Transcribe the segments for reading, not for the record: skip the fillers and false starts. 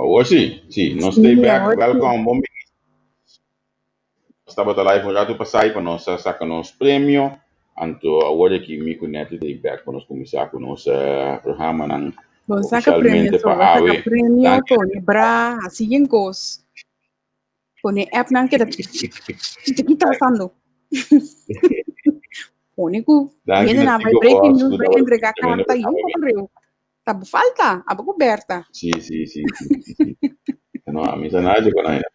Awor sí, sí, nos stay Sí, back. awor sí. Welcome, bon bini. Nos tabata live un ratu pasá pa nos a saka nos premio. Anto awor aki mi ku Netty ta back pa nos kuminsá ku nos programanan Bon saka premio ofisialmente so, pa bo saka awe. premio, Danki. pone bra, hasi yen kos. Pone app nan keda ki ta pasando? Pone ku Danki hende na nan bai Tico breaking Box news, ku bai tabata entrega tremendo karta, yu programa. pa reu. Ta bo falta, abo ku Berta. Sí, sí, sí, sí, sí, sí. No, a mi sa nada di con ainda.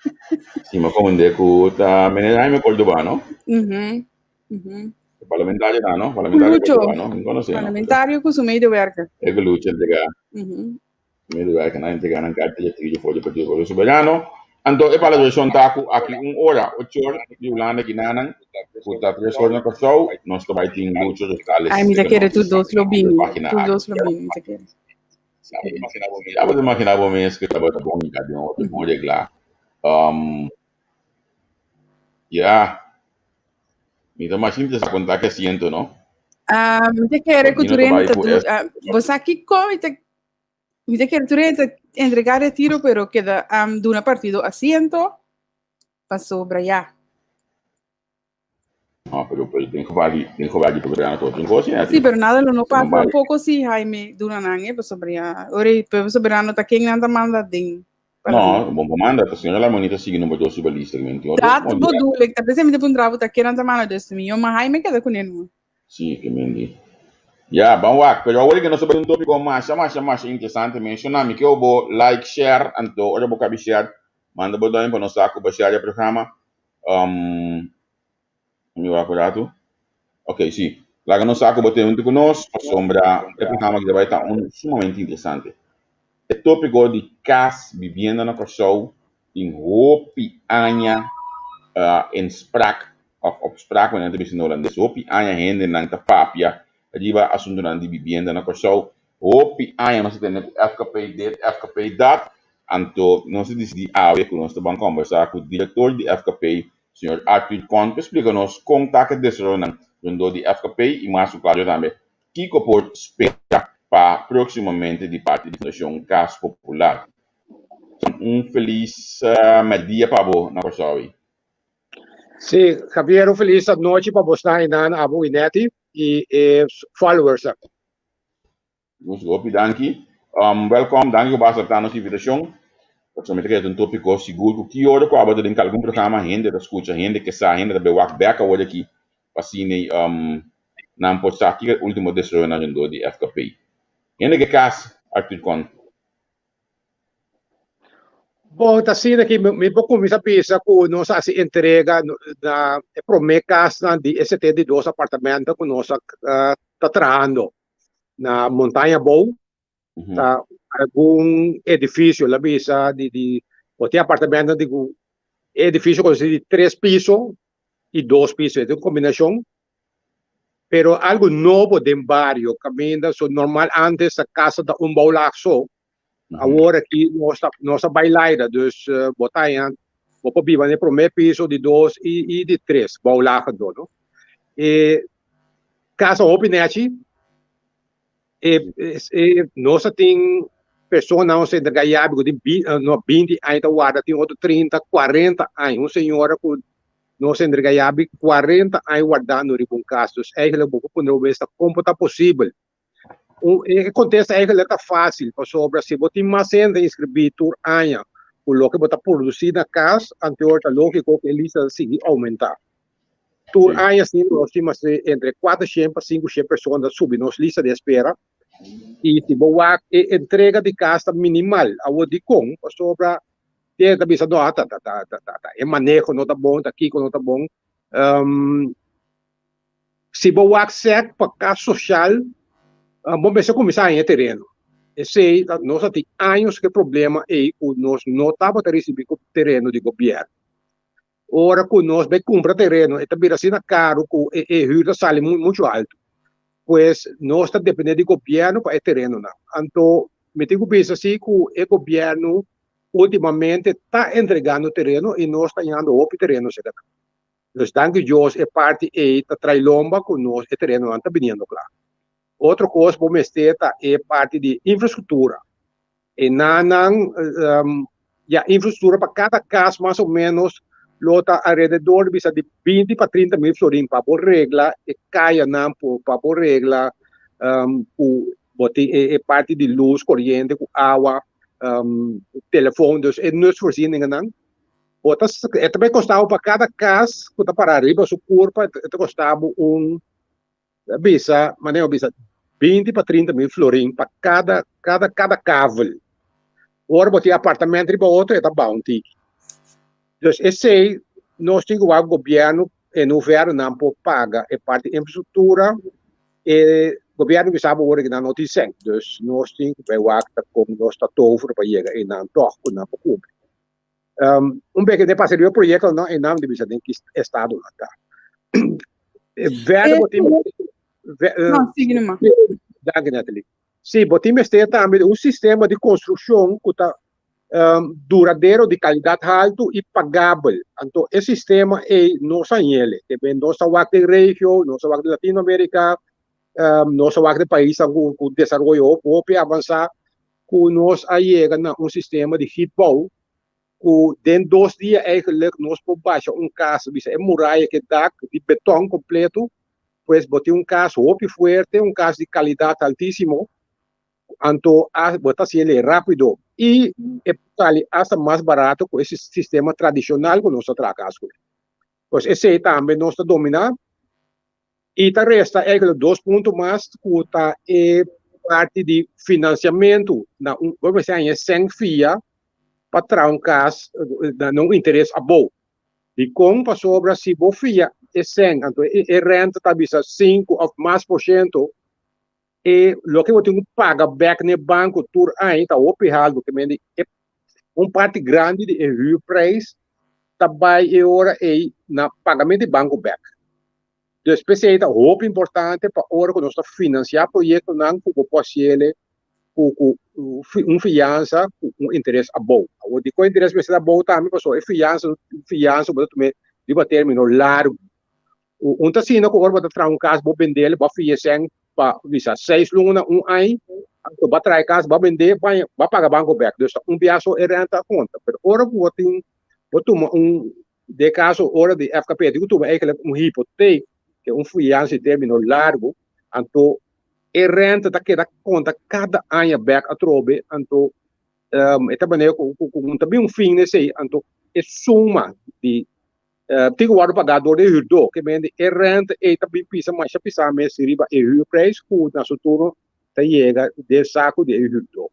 Sí, ma comprende ku ta meneer Jaime Cordoba, no? Mhm. Mhm. Parlamentario ta, no? Parlamentario Lucho. Cordoba, no? Mi conoce, no? Parlamentario ku su medewerker. E ku Lucho entrega. Medewerker na entrega nan carta di trillo for di Partido Pueblo Soberano. Anto e palabrashon ta ku aki un ora, 8 or di Hulanda kinanan, ku ta 3 or na Kòrsou, nos ta bai tin Lucho Rosales. Ay, mi ta serka kere nos tur dos lo riba bini. página Tur aki. dos lo bini, mi ta kere. Ya bo ta imaginá bo mes ku tabata bon i di un otro bon reglá. Ya, mi ta mas interesá kon ta ki asiento, no? Ah, mi ta kere ku Dino tur ta hende bai ta ku du, es. ah, bo sa kiko? Mi ta kere tur hende ta entregá retiro, pero keda duna partido asiento pasobra ya. No, pero den geval di, den geval di programa todo un cosa, ya. Sí, pero nada lo no No pasa vale. tampoco si Jaime duna nan, pasobra ya. Ora Pueblo Soberano ta ken nan ta manda den No, bon manda, ta señora La Monita sigue número 2 riba lista. Mi entiendo. Dat bedoel ik. Dat is mi te puntra ta ken nan ta manda, dus mi ma Jaime keda kuné no. Sí, ke mendi. Ya, ban wak. Pero awor ku nos ta un tópiko masha, masha, masha interesante. Menshoná mi ke bo like, share, anto ora bo kabi share, manda bo duim pa nos sa ku bo share e programa. Mi wak un ratu. Ok, sí. Laga nos sa ku bo tin huntu ku nos, pasobra e programa aki ta bai ta un sumamente interesante. E tópiko di kas, bibienda na Kòrsou tin hopi aña in spraak òf op spraak, manera nan ta bisa na holandes. Hopi aña hendenan ta papia riba asuntunan di bibienda na Kòrsou. Hopi aña nos ta tende ku FKP dit, FKP dat. Anto nos a disidí awe ku nos ta ban kòmbersá ku direktor di FKP, señor Arthur Con, pa splika nos kon ta ku e desaroyonan rondó di FKP i mas ku klaro tambe kiko por spera pa próksimamente di parti di Fundashon Kas Popular. Un felis mèrdia pa bo na Kòrsou. Sí, Javier, un felis anochi pa bosnan einan, abo i Netty i e followers. Nos hopi danki. Welkom, danki ku bo a aseptá nos invitashon. Pasobra mi ta kere ta un tópiko sigur ku ki ora ku abo ta den algun programa hende ta skucha, hende ke sa, hende ta bai wak bèk awor aki pa asina nan por sa kiko e último desaroyonan rondó di FKP. Hende ke kas, Arthur Con. Bon, ta asina ki mi por kuminsá bisa ku nos a hasi entrega na e promé kasnan di e 72 apartamento ku nos ta trahando na Montaña Bou. Ta algun edifisio la bisa di di bo tin apartamento di ku e edifisio konsistí di tres piso i dos piso, e ta un kombinashon. Pero algu nobo den bario kaminda so normal antes ta kasa ta un bouwlaag so. Awor aki nos ta nos ta bai laida dus bo ta haña bo por biba na e promé piso, di dos i di tres bouwlaag anto no. E kasa hopi nechi e e nos a tin personanan nos a entrega yabi ku tin no 20 aña ta warda tin otro 30 40 aña un señora ku nos a entrega yabi 40 aña wardando riba un kas dus eigenlijk bo por pone bo mes ta kon por ta posibel. E kontesta eigenlijk ta fásil pasobra si bo tin mas hende inskribí tur aña ku loke bo ta produsí na kas anteor ta lógiko ku e lista ta sigui oumentá. Tur aña asina nos tin mas entre 400 pa 500 persona ta subi nos lista di espera i si bo wak e entrega di kas ta minimal. Awor dikon? Pasobra tin hende ta bisa no ta ta ta e maneho no ta bon, ta kiko no ta bon. Si bo wak sèk pa kas soshal, bo mester kuminsá haña tereno. Esei ta nos a tin años ku e problema ei ku nos no tabata risibí ku tereno di gobièrnu. Ora ku nos bai kumpra tereno e ta bira asina karu ku e e hür ta sali muchu altu. Pues nos ta dependé di gobièrnu pa e terenonan. Anto mi tin ku bisa si ku e gobièrnu últimamente ta entregando tereno i nos ta hañando hopi tereno serka nan. Dus danki Dios e parti ei ta trai lomba ku nos e terenonan ta biniendo kla. Otro kos bo mester ta e parti di infrastruktura. E nanan ya infrastruktura pa kada kas mas o ménos lo ta alrededor bisa di 20 pa 30 mil florin pa bo regla e kayanan, pa bo regla ku bo tin e parti di lus, koriente ku awa, telefon, dus e nutsvoorzieningennan. Bo ta e ta bai kosta bo pa kada kas ku ta para riba su kurpa e ta kosta bo un bisa manera bo bisa 20 pa 30 mil florin pa kada kada kada kavel. Ora bo tin apartamento riba otro e ta baha un tiki. Dus esei nos tin ku wak gobièrnu en hoeverre nan por paga e parti infrastruktura. E gobièrnu bisa bo ora ku nan no tin sèn. Dus nos tin ku bai wak ta kon nos ta tover pa yega einan tòg ku nan por kumpli. Un beke de pasa riba proyecto no en naam di bisa den ki estado nan ta. Verder bo tin No, sigui nomás. Danki Natalie. Sí, bo tin mester tambe di un sistema di construccion ku ta duradero, di calidad haltu i pagabel. Anto e sistema ei no sa ñele. Te ben nos ta wak den regio, nos ta wak den Latinoamerica, nos ta wak den paisnan ku desaroyo hopi avansa. Ku nos a yega na un sistema di gietbouw ku den dos dia eigenlijk nos por basha un kas, bisa e muraya ku e dak di beton kompleto, pues bo tin un kas hopi fuerte, un kas di kalidat altisimo, anto bo ta hasiel rápido i e por sali asta mas barato ku e sistema tradishonal ku nos ta traha kas kuné. Pues esei tambe nos ta dominá. I ta resta eigenlijk dos punto mas ku ta e parti di finansiamentu na un bo mester haña sèn fia pa traha un kas na un interes abou. Dikon? Pasobra si bo fia e sèn anto e renta ta bisa sinku òf mas por shento e loke bo tin ku paga bèk na e banko tur aña ta hopi haltu ke mende e un parti grandi di e huurprijs ta bai e ora ei na pagamento di banko bèk. Dus p'esei ta hopi importante pa ora ku nos ta finansiá proyektonan ku bo por hasiel ku ku un fiansa ku un interes abou. Awor dikon interes mester abou tambe? Pasobra e fiansa fiansa bo ta tum'é riba término largu. Un ta asina ku ora bo ta traha un kas bo bendel bo a fia esèn pa bisa seis luna, un aña, anto bo a traha e kas bo a bend'é bo a paga banko bèk. Dus ta un biaha so e renta a konta. Pero ora ku bo tin bo tuma un Den kaso ora di FKP tin ku tuma eigenlijk un hipoteek, ke un fiansa di término largu, anto e renta ta keda konta kada aña bèk atrobe, anto e ta manera ku ku ta bin un fin na esei, anto e suma di tin ku wòrdu pagá dor di e hürdó, ke mende e renta ei ta bin pisa masha pisá mes riba e hürprijs ku na su turno ta yega den saku di e hürdó.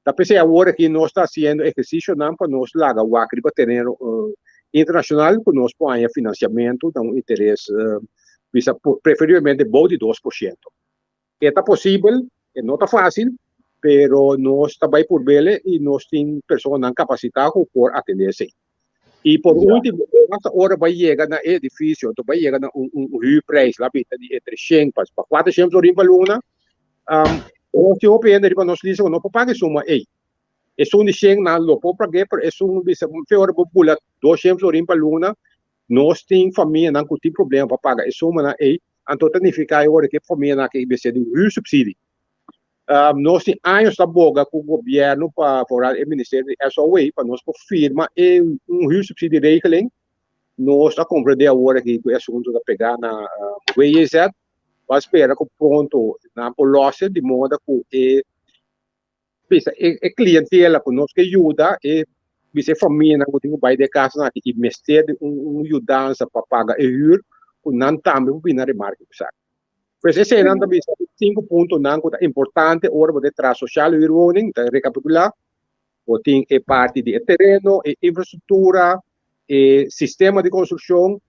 Ta p'esei awor aki nos ta hasiendo ehersisionan pa nos laga wak riba tereno internashonal ku nos por haña finansiamentu na un interes bisa preferiblemente bou di 2%. E ta posibel, e no ta fásil, pero nos ta bai purb'el i nos tin personanan kapasitá ku por atendé esei. I por último, hasta ora bai yega na e edifisio, anto bai yega na un un huurprijs, la bita di entre shen pa 400 florin pa luna, nos tin hopi hende riba nos lista ku no por paga e suma ei. Esun di shen nan lo por pag'é, pero esun bisa fe ora bo bula 200 florin pa luna, nos tin famianan ku tin problema pa paga e sumanan ei, anto ta nifiká e ora ku e famianan aki mester di un huursubsidie. Nos tin años ta boga ku gobièrnu pa foral e ministerio di SOW pa nos por firma e un huursubsidieregeling. Nos a komprendé awor aki ku e asuntu ta pegá na WJZ. Bo a spera ku pronto nan por lòs di moda ku e bisa e klientela ku nos ke yuda e bisa e famianan ku tin ku bai den e kasnan aki i mester di un yudansa pa paga e hür ku nan tambe por bini na remarke ku esaki. Pues eseinan ta bisa e sinku puntonan ku ta importante ora bo ta traha sociale huurwoning, ta rekapitulá, bo tin e parti di e tereno, e infrastruktura, e sistema di konstrukshon,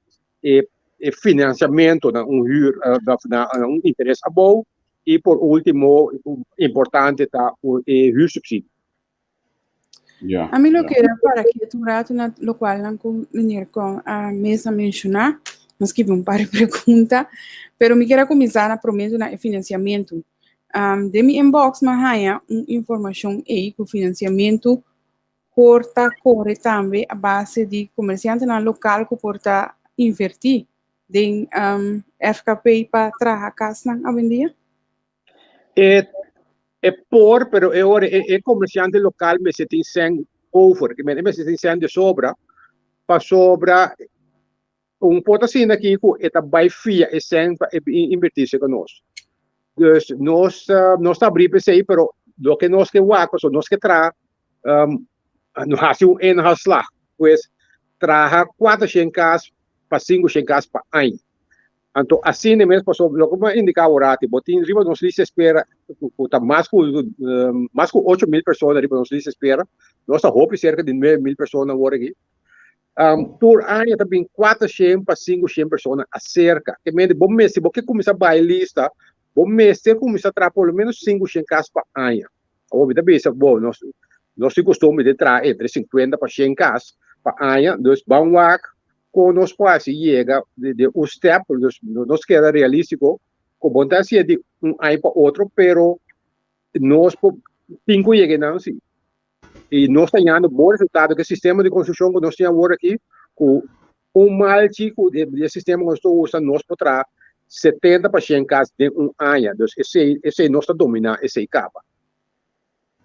e e finansiamentu na un hür na un interes abou i por último importante ta e huursubsidie. Ja, Ami lo ja. kere para ketu un rato na lokual nan ku meneer Kong a mes a menshoná. Mi a skibi un par di pregunta, pero mi kier a kuminsá na promé na e finansiamentu. Den mi inbox mi a haña un informashon ei ku finansiamentu por ta kore tambe a base di komersiantenan lokal ku por ta invertí den FKP pa traha kasnan awendia. E. E por, pero e ora e komersiante lokal mester tin sèn over, ke men e mester tin sèn de sobra, pasobra un por ta asina aki ku e ta bai fia e sèn pa e bin invertí serka nos. Dus nos nos ta abrí pa esei, pero loke nos ke wak, pasobra nos ke traha, no hasi un inhaalslag, pues traha 400 kas pa 500 kas pa aña. Anto asina mes pasobra loke bo a indiká awor bo tin riba nos lista espera ku ta mas ku mas ku 8000 persona riba nos lista espera. Nos ta hopi serka di 9000 persona awor aki. Tur aña ta bin 400 pa 500 persona aserka. Ke mende bo mester bo ke kuminsá bai lista bo mester kuminsá traha por lo menos 500 kas pa aña. Awor mi ta bisa bo nos nos tin kustumber di traha entre 50 pa 100 kas pa aña dus ban wak Kon nos por hasi yega di un step, dus nos keda realístiko, ku bon ta hasié di un aña pa otro, pero nos por tin ku yega einan si. I nos ta hañando bon resultado ku e sistema di konstrukshon ku nos tin awor aki, ku un malchi ku di e sistema ku nos ta usa nos por traha 70 pa 100 kas den un aña. Dus esei esei nos ta dominá esei kaba.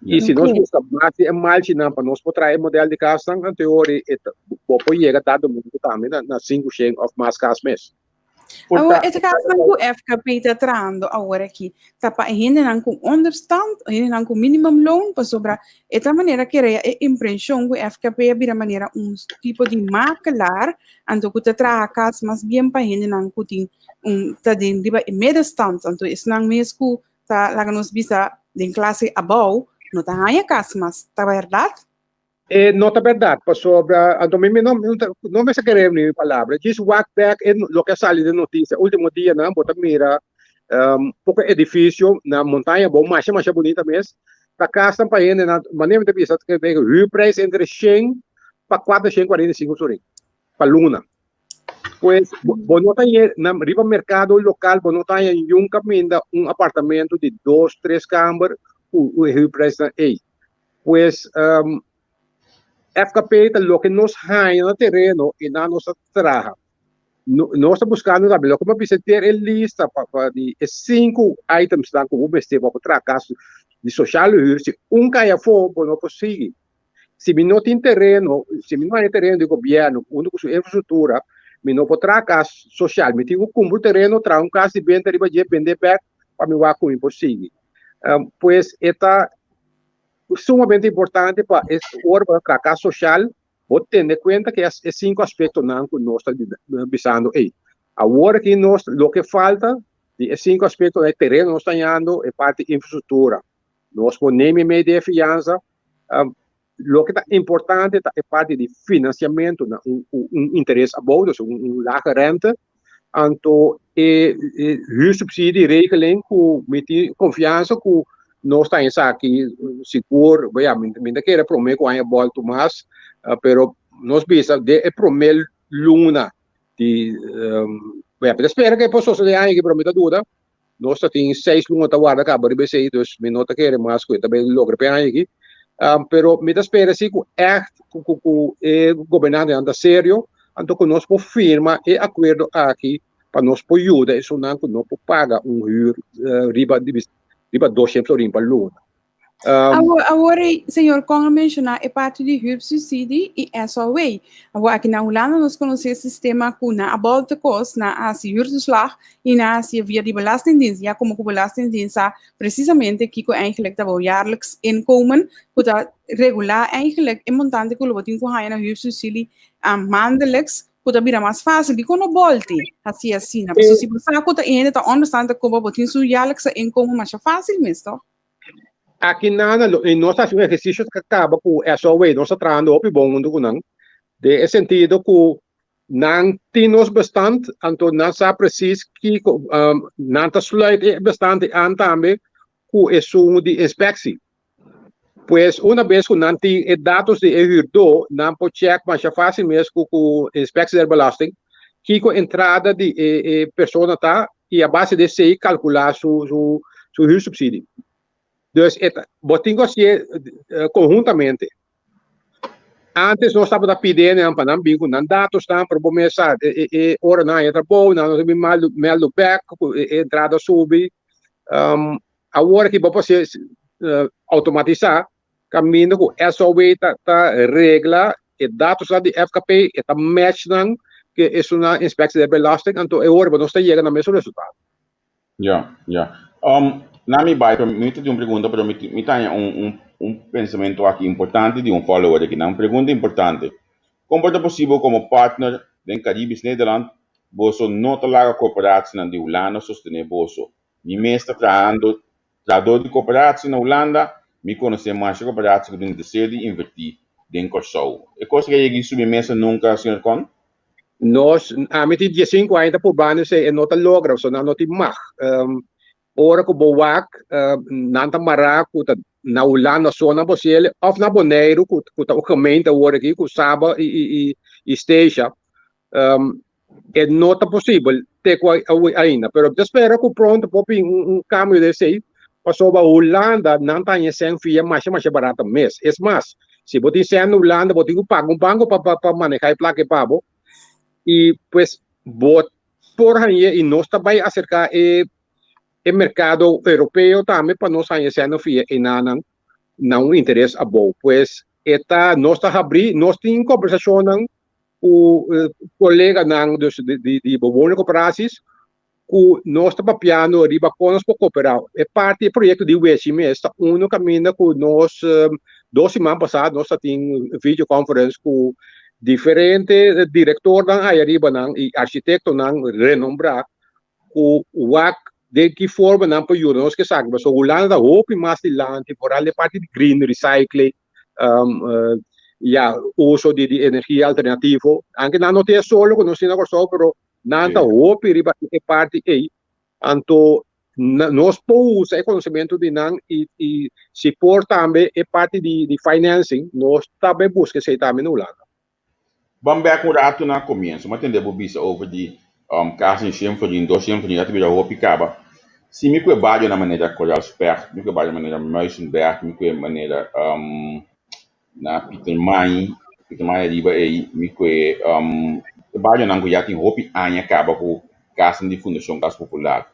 I si nos buska mas di e malchinan pa nos por traha e model di kasnan, anto e ora e bo por yega dado momento tambe na 500 òf mas kas mes. Awor, e kasnan ku FKP ta trahando awor aki ta pa e hendenan ku onderstand, e hendenan ku minimumloon, pasobra e ta manera krea e impreshon ku FKP a bira manera un tipo di makelaar, anto ku ta traha kas mas bien pa hendenan ku tin un ta den riba e middenstand, anto esnan mes ku ta laga nos bisa den klase abou no ta haña kas mas, ta bèrdat? E no ta bèrdat, pasobra anto mi no no mester kere mi palabra, djis wak bèk e loke a sali den notisia ultimo dianan bo ta mira poko edifisio na Montaña Abou masha masha bunita mes, ta kasnan pa hendenan manera mi ta bisa huurprijs entre shen pa 445 florin pa luna. Pues, bo no ta haña na riba merkado lokal bo no ta haña niun kaminda un apartamento di dos, tres kamber ku e huurprijsnan ei. Pues, FKP ta loke nos haña na tereno i nan nos ta traha. Nos ta buskando tambe loke mi a bisa ter e lista pa pa di e sinku itemsnan ku bo mester pa bo traha kas di sociale huur si un kai afó bo no por sigui. Si mi no tin tereno, si mi no haña tereno di gobièrnu huntu ku su infrastruktura, mi no por traha kas sosial. Mi tin ku kumpra un tereno, traha un kas di benta riba dje, bend'é bèk pa mi wak ku mi por sigui. Pues e ta sumamente importante pa e ora bo ta traha kas sosial, bo tene kuenta ku e sinku aspektonan ku nos ta bisando ei. Awor aki nos loke falta di e sinku aspektonan e tereno nos ta hañando, e parti infrastruktura. Nos por neem e mei di e fiansa. Loke ta importante ta e parti di financiamento na un, un interes abou, dus un, un lage rente. Anto e, e huursubsidieregeling ku mi tin konfiansa ku nos ta esaki sigur, bo ya, mi, mi ta kere promé ku aña boltu mas, pero nos bisa den e promé luna di, um, bo ya, mi ta spera ku e por sosodé aña aki, pero mi ta duda. Nos ta tin seis luna ta warda kaba riba esei, dus mi no ta kere mas ku e ta bai logra p'e aña aki. Pero mi ta spera si ku ègt ku ku ku e gobernantenan ta serio, anto ku nos por firma e akuerdo aki pa nos por yuda esunnan ku no por paga un hür riba riba 200 florin pa luna. Awor, awor ei, señor Kong a menshoná e parti di huursubsidie i SOW. Awor aki na Hulanda nos konosé e sistema ku nan a bòlta kos, nan a hasi huurtoeslag i nan a hasié via di Belastingdienst, ya komo ku Belastingdienst sa presisamente kiko eigenlijk ta bo jaarlijks inkomen, ku ta regulá eigenlijk e montante ku lo bo tin ku haña na huursubsidie maandelijks, ku ta bira mas fásil. Dikon no bòlt'e hasi asina? Pasobra si bo sa ku ta e hende ta onderstand ta koba, bo tin su jaarlijkse inkomen masha fásil mes, tòg? Aki nana lo, nos ta hasi un ehersisio ta kaba ku SOW, nos ta trahando hopi bon huntu ku nan, den e sentido ku nan tin nos bestand, anto nan sa presis kiko, nan ta sluit e bestand aan tambe ku esun di inspeksie. Pues una bes ku nan tin e datos di e hürdó, nan por chèk masha fásil mes ku ku Inspectie der Belasting kiko entrada di e e persona ta i a base di esei kalkulá su su su huursubsidie. Dus e ta bo tin ku hasié konhuntamente. Antes nos tabata pidi nan pa nan bin ku nan datosnan, pero bo mes sa e e e ora nan haña trabou nan no ta bin mèldu mèldu bèk ku e entrada subi. Awor aki bo por hasié. outomatisá kaminda ku SOW ta ta regla e datosnan di FKP e ta match nan ku esunnan Inspectie der Belasting anto e ora nos ta yega na mesun resultado. Ya, ya. Na mi bai, pero mi ta tin un pregunta, pero mi mi ta haña un un un pensamentu aki importante di un follower aki nan. Un pregunta importante. Kon por ta posibel komo partner den Caribisch Nederland boso no ta laga korporasienan di Hulanda sostené boso? Mi mes ta trahando trahador di korporatie na Hulanda, mi konosé masha korporatie ku tin deseo di invertí den Kòrsou. E kos aki a yega di subi mesa nunka, señor Kon? Nos, ami tin diesinku aña ta purbando esei, e no ta logra, pasobra nan no tin mag. Ora ku bo wak, nan ta mará ku ta na Hulanda so nan por siele, òf na Boneiru ku ta un gemeente awor aki, ku Saba i Statia. E no ta posibel te ku ainda, pero mi ta spera ku pronto por bin un kambio di esei, pasobra Hulanda nan ta haña sèn fia masha masha barata mes. Es mas, si bo tin sèn na Hulanda bo tin ku paga un banko pa pa maneha e plaka ei pa bo, i pues bo por hañ'é i nos ta bai aserká e e merkado europeo tambe pa nos haña sèn na fia enanan na un interes abou. Pues e ta nos ta habrí, nos tin kombersashonnan ku koleganan dus di di bewonercoöperaties ku nos ta papiando riba kon nos por kooperá. E parti e proyekto di Wechi mes ta unu kaminda ku nos dos siman pasá nos ta tin video conference ku diferente direktornan aya riba nan i architektonan renombrá ku wak den ki forma nan por yuda nos ku esaki pasobra Hulanda ta hopi mas dilanti foral den parti di green recycling ya uso di di energia alternativo anke nan no tin e solo ku nos tin na Kòrsou pero nan ta hopi riba e parti ei anto nos por usa e konosementu di nan i i si por tambe e parti di di financing nos ta bai buska esei tambe na Hulanda. Ban bek un ratu na komienso. Mi a tende bo bisa over di kas in Symphony, dos Symphony, a ta bira hopi kaba. Si mi ku e bario na manera Koraalspecht, mi ku e bario manera Muizenberg, mi ku e manera na Pietermaai, Pietermaai ariba ei, mi ku e e barionan ku ya tin hopi aña kaba ku kasnan di Fundashon Kas Popular.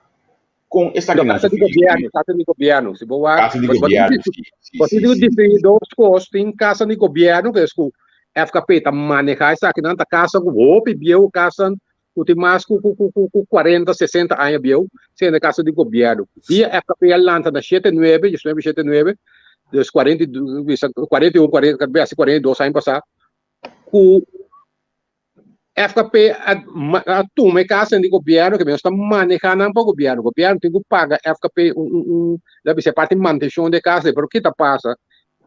Kon esaki nan Kasa di gobièrnu, kasa di gobièrnu. Si bo wak, Kasa di gobièrnu, si, si, bo tin ku diferí dos kos. Tin kasa di gobièrnu ku es ku FKP ta manehá esakinan, ta kasa ku hopi bieu, kasanan ku tin mas ku ku ku ku kuarenta, sesenta aña bieu, siendo kasa di gobièrnu. Dia FKP a lanta na shete nuebe, diesnuebe shete nuebe, dus kuarenta i bisa kuarenta i un, kuarenta, hasi kuarenta i dos aña pasá, ku FKP a tuma e kasanan di gobièrnu ke nos ta manehá nan pa gobièrnu. Gobièrnu tin ku paga FKP un un un laga bisa e parti mantenshon di e kasa pero ki ta pasa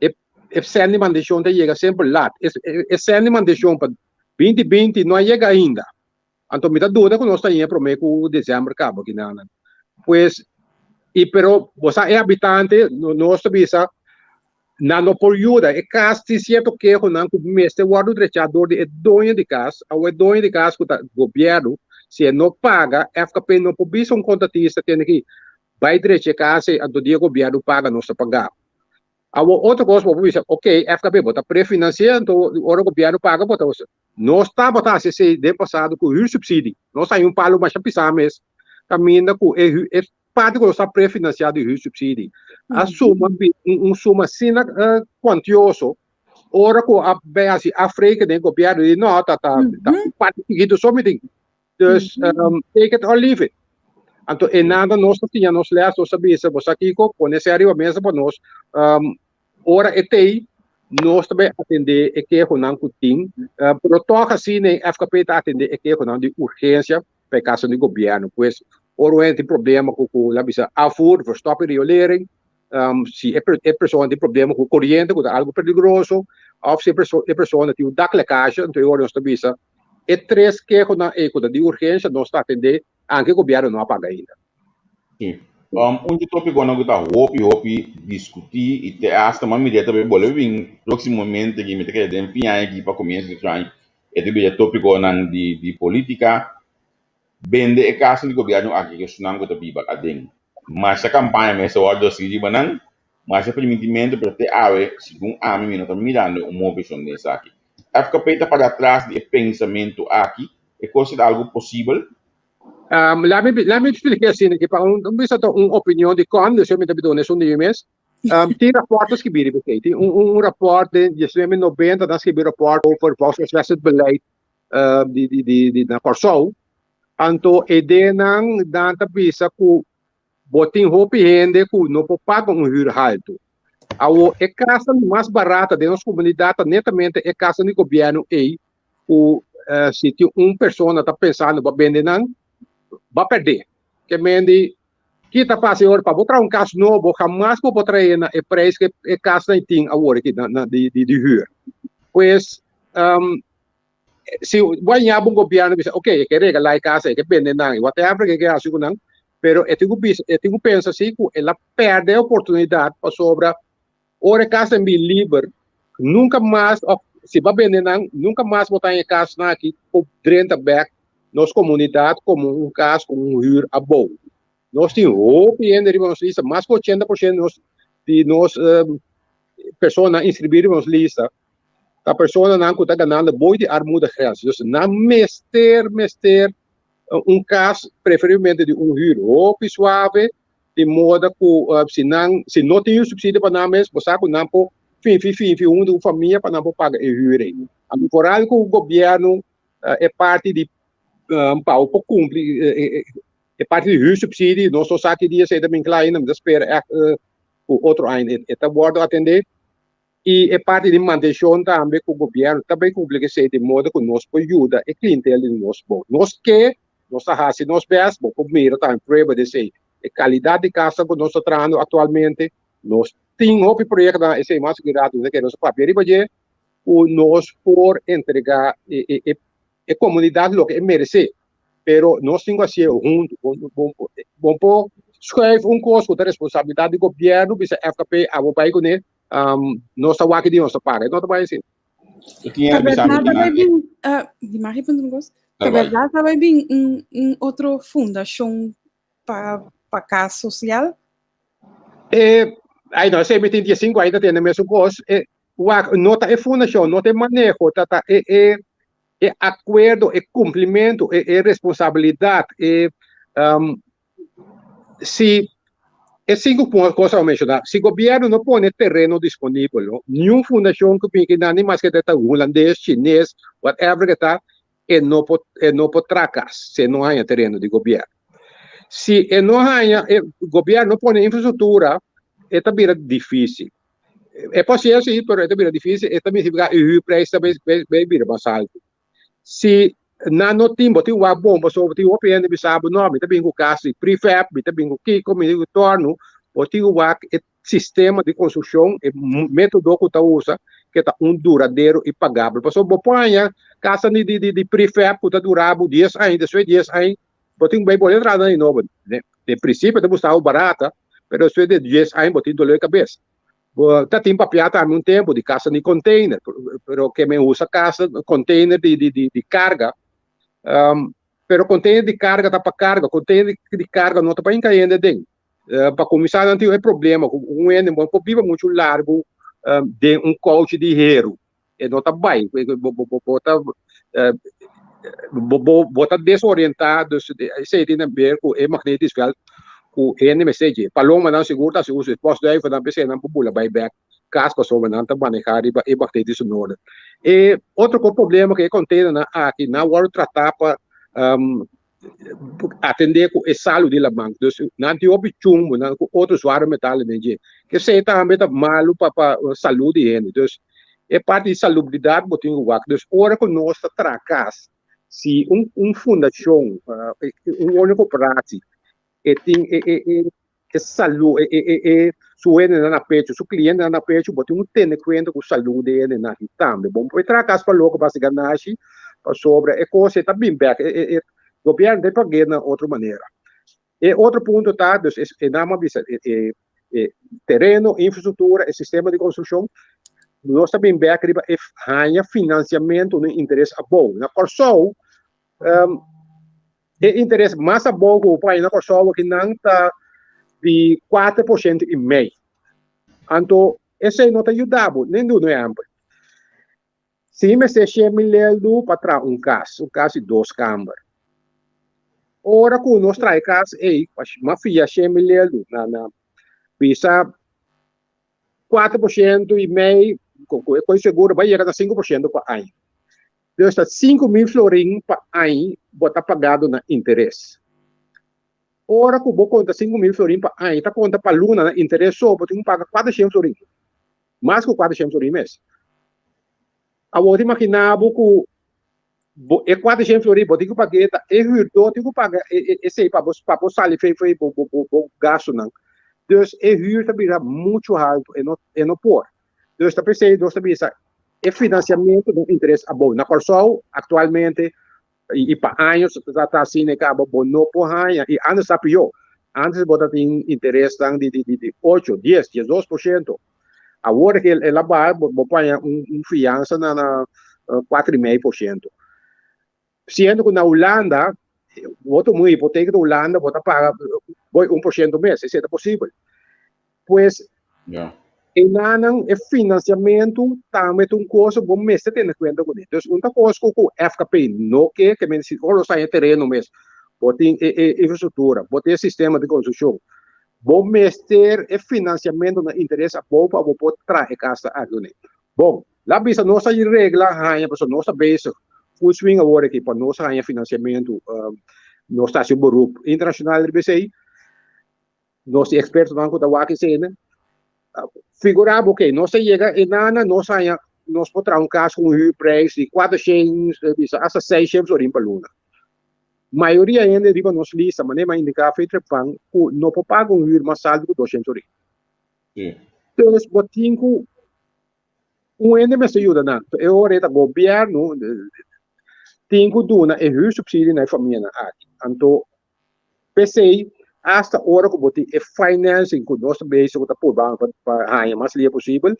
e e sèn di mantenshon ta yega semper lat. E e sèn di mantenshon pa binti binti no a yega ainda. Anto mi ta duda ku nos ta haña promé ku desèmber kaba kinanan. Pues i pero bo sa e habitante nos ta bisa Nan no por yuda. E kas tin sierto kehonan ku mester wòrdu drechá dor di e doño di kas. Awor e doño di kas ku ta gobièrnu, si e no paga, FKP no por bisa un kontratista tende ki bai drecha e kas ei, anto dia gobièrnu paga nos ta pagá. Awor otro kos bo por bisa, oke, FKP bo ta prefinansiá, anto ora gobièrnu paga bo ta usa. Nos tabata hasi esei den pasado ku huursubsidie. Nos haña un palo masha pisá mes kaminda ku e e parti ku nos ta prefinansiá di huursubsidie a suma un suma asina kuantioso ora ku a bai hasi afrekening gobièrnu di no ta ta un parti chikitu so mi tin. Dus take it or leave it. Anto e nada nos ta siña nos les, nos ta bisa bo sa kiko pone esei ariba mesa pa nos Ora e t'ei, nos ta bai atendé e kehonan ku tin, pero tòg asina e FKP ta atendé e kehonan di urgensia pa e kaso di gobièrnu. Pues, ora un hende tin problema ku ku la bisa afvoer, verstopping, riolering, si e e persona tin problema ku koriente ku ta algu peligroso, òf si e e persona tin un daklekasje, anto e ora nos ta bisa e tres kehonan ei ku ta di urgensia nos ta atendé anke gobièrnu no a paga ainda. Sí. Un di tópikonan ku ta hopi hopi diskutí i te asta mas mi ta bai bolbe bin próksimamente aki, mi ta kere den fin aña aki pa komienso di otro aña, e ta bira tópikonan di di polítika, bende e kaso di gobièrnu aki ku esunnan ku ta biba aden. Masha kampaña mester wòrdu hasi riba nan, masha permitimentu, pero te awe, segun ami, mi no ta mirando un moveshon den esaki. FKP ta para atras di e pensamentu aki? E kos ta algu posibel? Laat mi, laat mi explica asina, ki pa un, un bisa ta un opinion di con, dus mi ta bidon esun di mi mes. Tin rapport skibí riba esei. Tin un rapport den 1990 nan skibi rapport over volkshuisvestingsbeleid di na Kòrsou. Anto e denan nan ta bisa ku bo tin hopi hende ku no por paga un hür haltu. Awo e kasnan mas barata den nos komunidat ta netamente e kasnan di gobièrnu ei ku si tin un persona ta pensando pa bende nan, ba pèrdè. Ke men di ki ta pasa e ora pa bo traha un kas nobo hamas bo por trae na e preis ku e kasnan tin awor aki na di di hür. Pues si bo a ña bo gobièrnu bisa ok e ke regalá e kas e ke bende nan whatever ke ke hasi ku nan pero e tin ku bisa e tin ku pensa si ku el a pèrdè e oportunidat pasobra ora e kas bin liber nunka mas òf si bo a bende nan nunka mas bo ta haña e kasnan aki por drenta bèk nos komunidat komo un kas ku un hür abou. Nos tin hopi hende riba nos lista, mas ku 80% nos di nos personanan inskribí riba nos lista ta personanan ku ta ganando boi di armoedegrens. Dus nan mester mester un kas preferiblemente di un hür hopi suave di moda ku si nan si no tin un subsidio pa nan mes bo sa ku nan por finfi finfi huntu ku famia pa nan por paga e hür ei. Anto foral ku gobièrnu e parti di pa bo por kumpli e parti di huursubsidie nos no sa ki dia esei ta bin kla ainda mi ta spera ègt ku otro aña e ta wòrdu atendé i e parti di mantenshon tambe ku gobièrnu ta bai kumpli ku esei di moda ku nos por yuda e klientel di nos bon. Nos ke, nos ta hasi nos bèst, bo por mira tambe prueba di esei. E kalidat di kasnan ku nos ta trahando aktualmente, nos tin hopi proyektonan, esei mas ku rato nos ta kere nos papia riba dje, ku nos por entregá e komunidat loke e meresé. Pero nos tin ku hasié huntu. Bo por schuif un kos ku ta responsabilidat di gobièrnu, bisa FKP abo bai kuné, nos ta wak di nos ta paga. E no ta bai asina. Ta bèrdat ta bai bin, di mag i puntra un kos? Ta bèrdat ta bai bin un otro fundashon pa kas sosial? Ai no, esei mi tin diesinku aña ta tende mesun kos. Wak, no ta e fundashon, no ta e maneho, ta ta e e e akuerdo, e kumplimentu, e e responsabilidat, e si e sinku kos a menshoná, si gobièrnu no pone tereno disponibel, no, niun fundashon ku bin kinan, ni maske ta hulandes, chines, whatever ke ta, e no por e no por traha kas si e no haña tereno di gobièrnu. Si e no haña, e gobièrnu no pone infrastruktura, e ta bira difísil. E por ser sí, pero e ta bira difícil, e ta significa e huurprijs ta bay bira mas alto. Si nan no tin, bo tin wak bon, pasobra bo tin hopi hende bisa bo, no, mi ta bin ku kas di prefab, mi ta bin ku kiko, mi ta bin ku torno, bo tin ku wak e sistema di konstrukshon, e metodo ku ta usa, ke ta un duradero i pagabel. Pasobra bo por haña kasnan di prefab ku ta dura bo dies aña, despues di dies aña, Bo tin ku bai bolbe traha di nobo. Den prinsipio ta gusta bo barata, pero despues di dies aña bo tin dolor di kabes. Bo ta tin papia tambe un tempu di kasa di container, pero ke men usa kasa container di di di karga, pero container di karga ta pa karga, container di karga no ta pa hinka hende aden. Pa kuminsá nan tin e problema ku un hende no por biba muchu largu den un kouchi di heru. E no ta bai, bo ta bo ta desorientá, dus esei tin haber ku e magnetisch veld ku hende mester dje. Palomanan sigur ta hasi uso, e postduivennan p'esei nan por bula bai bèk kas pasobra nan ta manehá riba e magnetische noorden. E otro problema ku e containernan aki nan wòrdu tratá pa atendé ku e salu di laman. Dus nan tin hopi chumbo, nan ku otro zware metalen den dje. Esei tambe ta malu pa pa salú di hende. Dus e parti di salubridat bo tin ku wak. Dus ora ku nos ta traha kas, si un un fundashon, un woningcorporatie e tin e e e e salú e e e su hendenan na pecho, su klientenan na pecho, bo tin ku tene kuenta ku salú di e hendenan aki tambe. Bo no por traha kas pa loko pa hasi ganashi, pasobra e kos ei ta bin bèk. E e gobièrnu ta pag'é na otro manera. E otro punto ta, dus e nan a bisa e e e tereno, infrastruktura, e sistema di konstrukshon, nos ta bin bèk riba e haña finansiamentu na interes abou. Na Kòrsou, E interes mas abou ku bo por haña na Kòrsou akinan ta di 4% i mei. Anto esei no ta yuda bo, nin duna un ehèmpel. Si mester 100.000 leldu pa traha un kas, un kas di dos kamber. Ora ku nos traha e kas ei, m'a fia 100.000 leldu na na bisa. 4% i mei, ku ku seguro bai yega na 5% pa aña. Dus ta 5.000 florin pa aña bo ta pagando na interes. Ora ku bo konta 5.000 florin pa aña, ta konta pa luna na interes so, bo tin ku paga 400 florin. Mas ku 400 florin mes. Awor imaginá bo ku bo, e 400 florin bo tin ku paga, ta e huurder tin ku paga esei pa bo sali for di bo bo bo, bo gastonan. Dus e huur ta bira muchu haltu e no por. Dus ta p'esei nos ta bisa e finansiamentu di interes abou. Na Kòrsou aktualmente i pa aña ta asina kaba, bo no por haña i antes ta pió. Antes bo tin interes di 8, 10, 12%. Awor ku el a baha, bo paga un fiansa na 4,5%. Siendo ku na Hulanda, bo tuma un hipoteka di Hulanda, bo ta paga 1% mes, esei ta posibel. Pues, einan e finansiamentu tambe ta un kos bo mester tene kuenta kuné. Dus un kos ku FKP no ke, ke men si ora sa tereno mes, bo tin e infrastruktura, bo tin sistema di konstrukshon. Bo mester e finansiamentu na interes abou pa bo por traha kas aki. Bon, la bisa nos a regla haña, pasobra nos ta bezig full swing awor aki pa nos haña finansiamentu, nos ta hasi beroep internashonal RBC, nos ekspertonan ku ta wak esei. Figurá bo, oké, nos yega einan, nos haña, nos por traha un kas ku un huurprijs di 400, bisa, hasta 600 florin pa luna. Mayoria hende riba nos lista, manera m'a indiká trempan, ku no por paga un huur mas haltu ku 200 florin. Dus bo tin ku un hende mester yuda nan. E ora ta gobièrnu tin ku duna e huursubsidie na e famianan aki. Anto, p'esei, hasta ora ku bo tin e financing ku nos ta bezig ku ta purba pa haña mas lihé posibel,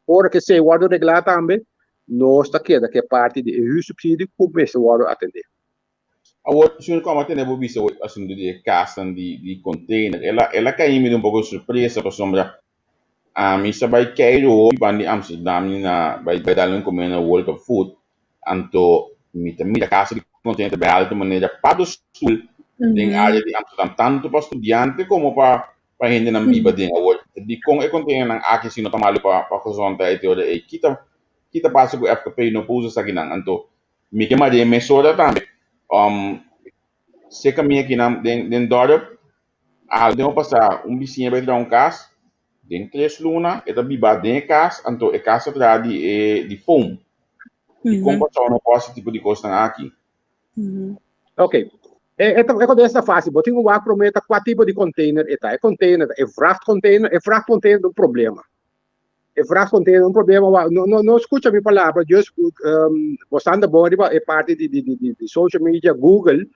ora ku esei wòrdu reglá tambe, nos ta keda ku e parti di e huursubsidie ku mester wòrdu atendé. Awor, señor, komo tene bo bisa asuntu di kas di container? El a kai mi un poko sorpresa pasobra ami sa bai keiru ban di Amsterdam ni na bai dal un kome na World of Food, anto mi ta mira kas di container bai alto manera paddenstoel den área di Amsterdam, tantu pa studiante komo pa hendenan biba den. Awor, di kon e container nan aki si no ta malu pa gezondheid ora ei? Kita pasa ku FKP no por usa esakinan? Anto mi ke maria mesora tambe serka mi aki nan den dorp algo pasa, un bisiña bai traha un kas, den 3 luna e ta biba den e kas, anto e kas ta traha di foam. I kon Kòrsou no por hasi tipo di kosnan aki? Ok. E kontesta fásil. Bo tin ku wak promé ta kua tipo di container e ta. E container, e vrachtcontainer, e vrachtcontainer ta un problema. E vrachtcontainer un problema. No, no skucha mi palabra, just bo anda bon riba e parti di social media, Google,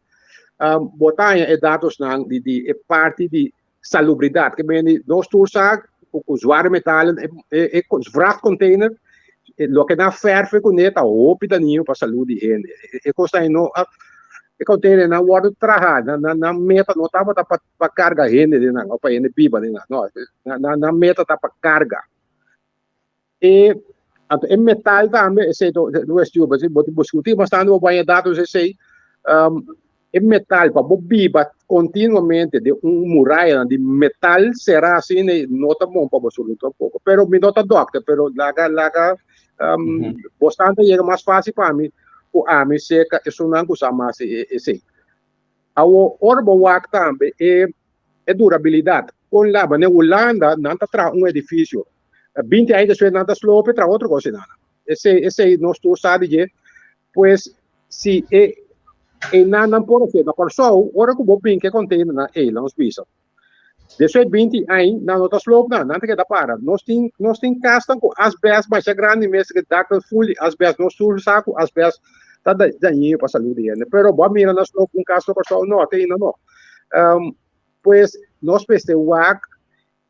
bo ta haña e datosnan di e parti di salubridat. Ke men nos tur sa ku zware metalen, e vrachtcontainer, loke nan verf kuné ta hopi dañino pa salú di hende. E kos no e container nan wòrdu traha, nan meta no tabata pa karga hende den nan, òf pa hende biba den nan. No, nan meta ta pa karga. E anto e metal tambe, esei ta un kuestion, bo tin diskutí bastante, bo haña datos esei, e metal pa bo biba kontinuamente den un muraya di metal será asina no ta bon pa bo salú tampoko. Pero mi no ta dòkter, pero laga bastante yega mas fásil pa mi ku ami serka esunnan ku sa mas esei. Awor, ora bo wak tambe e durabilidat. Kon laba na Hulanda nan ta traha un edifisio. 20 aña despues nan ta sloop traha otro kos einan. Esei nos tur sa di dje. Pues si e nan por hasié na Kòrsou, ora ku bo bin ku e container nan ei, nos bisa. Despues 20 aña nan no ta sloop nan, nan ta keda para. Nos tin kasnan ku asbest masha grandi mes, ku daknan full di asbest. Nos tur sa ku asbest ta dañino pa salú di hende. Pero bo a mira nan sloop un kas na Kòrsou? No, te ainda no. Pues nos mester wak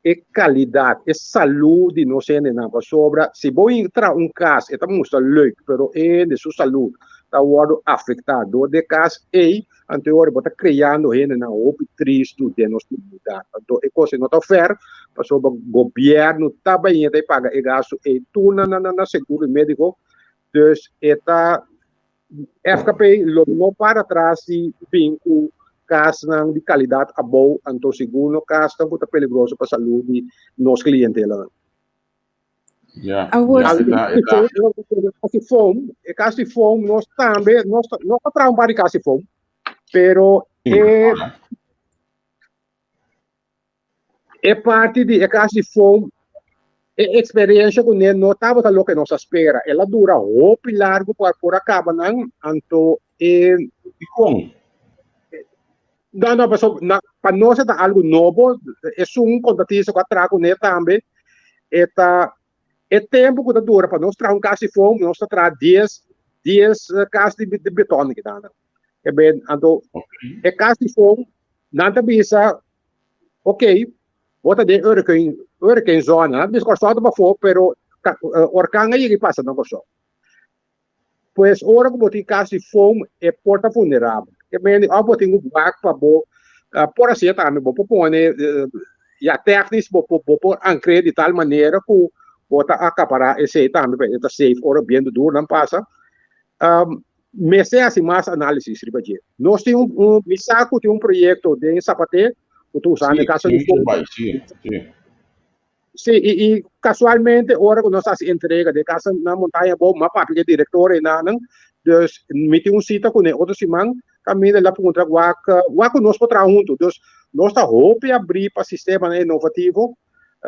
e kalidat, e salú di nos hendenan pasobra si bo traha un kas, e ta mustra leuk, pero e hende su salú ta wòrdu afektá dor di e kas ei, anto ora bo ta kreando hendenan hopi tristu den nos komunidat. Anto e kos ei no ta fair, pasobra gobièrnu ta bai ta paga e gastu ei tur na seguro médiko. Dus e ta FKP lo no para atras di bin ku kasnan di kalidat abou, anto sigur no kasnan ku ta peligroso pa salú di nos klientela. Ja, Awor ja, si. e ta, e ta. Kas di foam, e kas di foam nos tambe, nos nos ta traha un par di kas di foam, pero e e parti di e kas di foam, e eksperensha kuné no tabata loke nos a spera. El a dura hopi largu pa por a kaba nan, anto e Dikon? No, no, paso na, pa nos e ta algu nobo, esun kontratista ku a traha kuné tambe, e ta e tempu ku ta dura pa nos traha un kas di foam, nos ta traha dies, dies kas di di beton kinan. E ben, anto e kas di foam, nan ta bisa, ok, bo ta den hurricane, hurricane zona, nan ta bisa Kòrsou ta pafó, pero orkan a yega i pasa na Kòrsou. Pues ora ku bo tin kas di foam e por ta vulnerabel. Ke mende òf bo tin ku wak pa bo por hasié tambe bo por pone ya tèknis bo por bo por ankr'é di tal manera ku bo ta akapará esei tambe pa e ta safe ora bientu durnan pasa. Mester hasi mas análisis riba dje. Nos tin un un mi sa ku tin un proyekto den Sapaté ku ta usando e kasa di foam. Sí, sí. Sí, i, i casualmente ora ku nos hasi entrega de casa na Montaña Abou, m'a papia ku e direktor enanan, dus mi tin un sita kuné otro siman, kaminda el a puntra wak, wak ku nos por traha huntu. Dus nos ta hopi abrí pa sistemanan inovativo.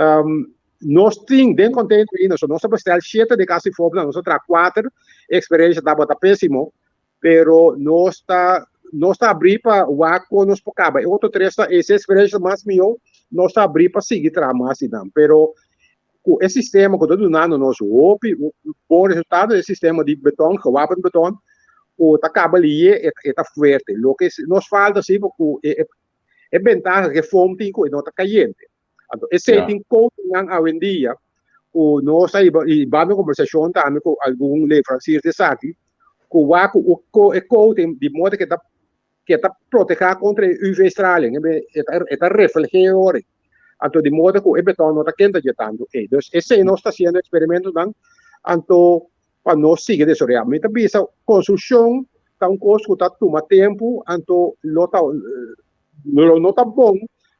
Um, nos tin den contento ainda, so nos a bestel shete de casa di fobnan, nos a traha kuater, e eksperensia tabata pésimo, Pero nos ta nos ta abrí pa wak kon nos por kaba. E otro tres ta ese eksperensia mas mihó, nos ta abrí pa sigui traha mas di nan. Pero ku e sistema ku ta dunando nos hopi bon resultado, e sistema di beton, gewapend beton, ku ta kaba lié, e e ta fuerte. Loke nos falta si ku e e bentaha ku e foam tin ku e no ta kayente. Anto esei tin coachnan awendia ku nos a hiba i banda kombersashon tambe ku algun leverancier di esaki ku wak ku ko e coating di modo ke ta ke ta protehá kontra e UV straling e ta e ta refleh'é ora anto di modo ku e beton no ta kenta dje tantu ei. Dus esei nos ta hasiendo eksperimentonan anto pa nos sigui desaroyá. Mi ta bisa konstrukshon ta un kos ku ta tuma tempu anto lo ta Lo no ta bon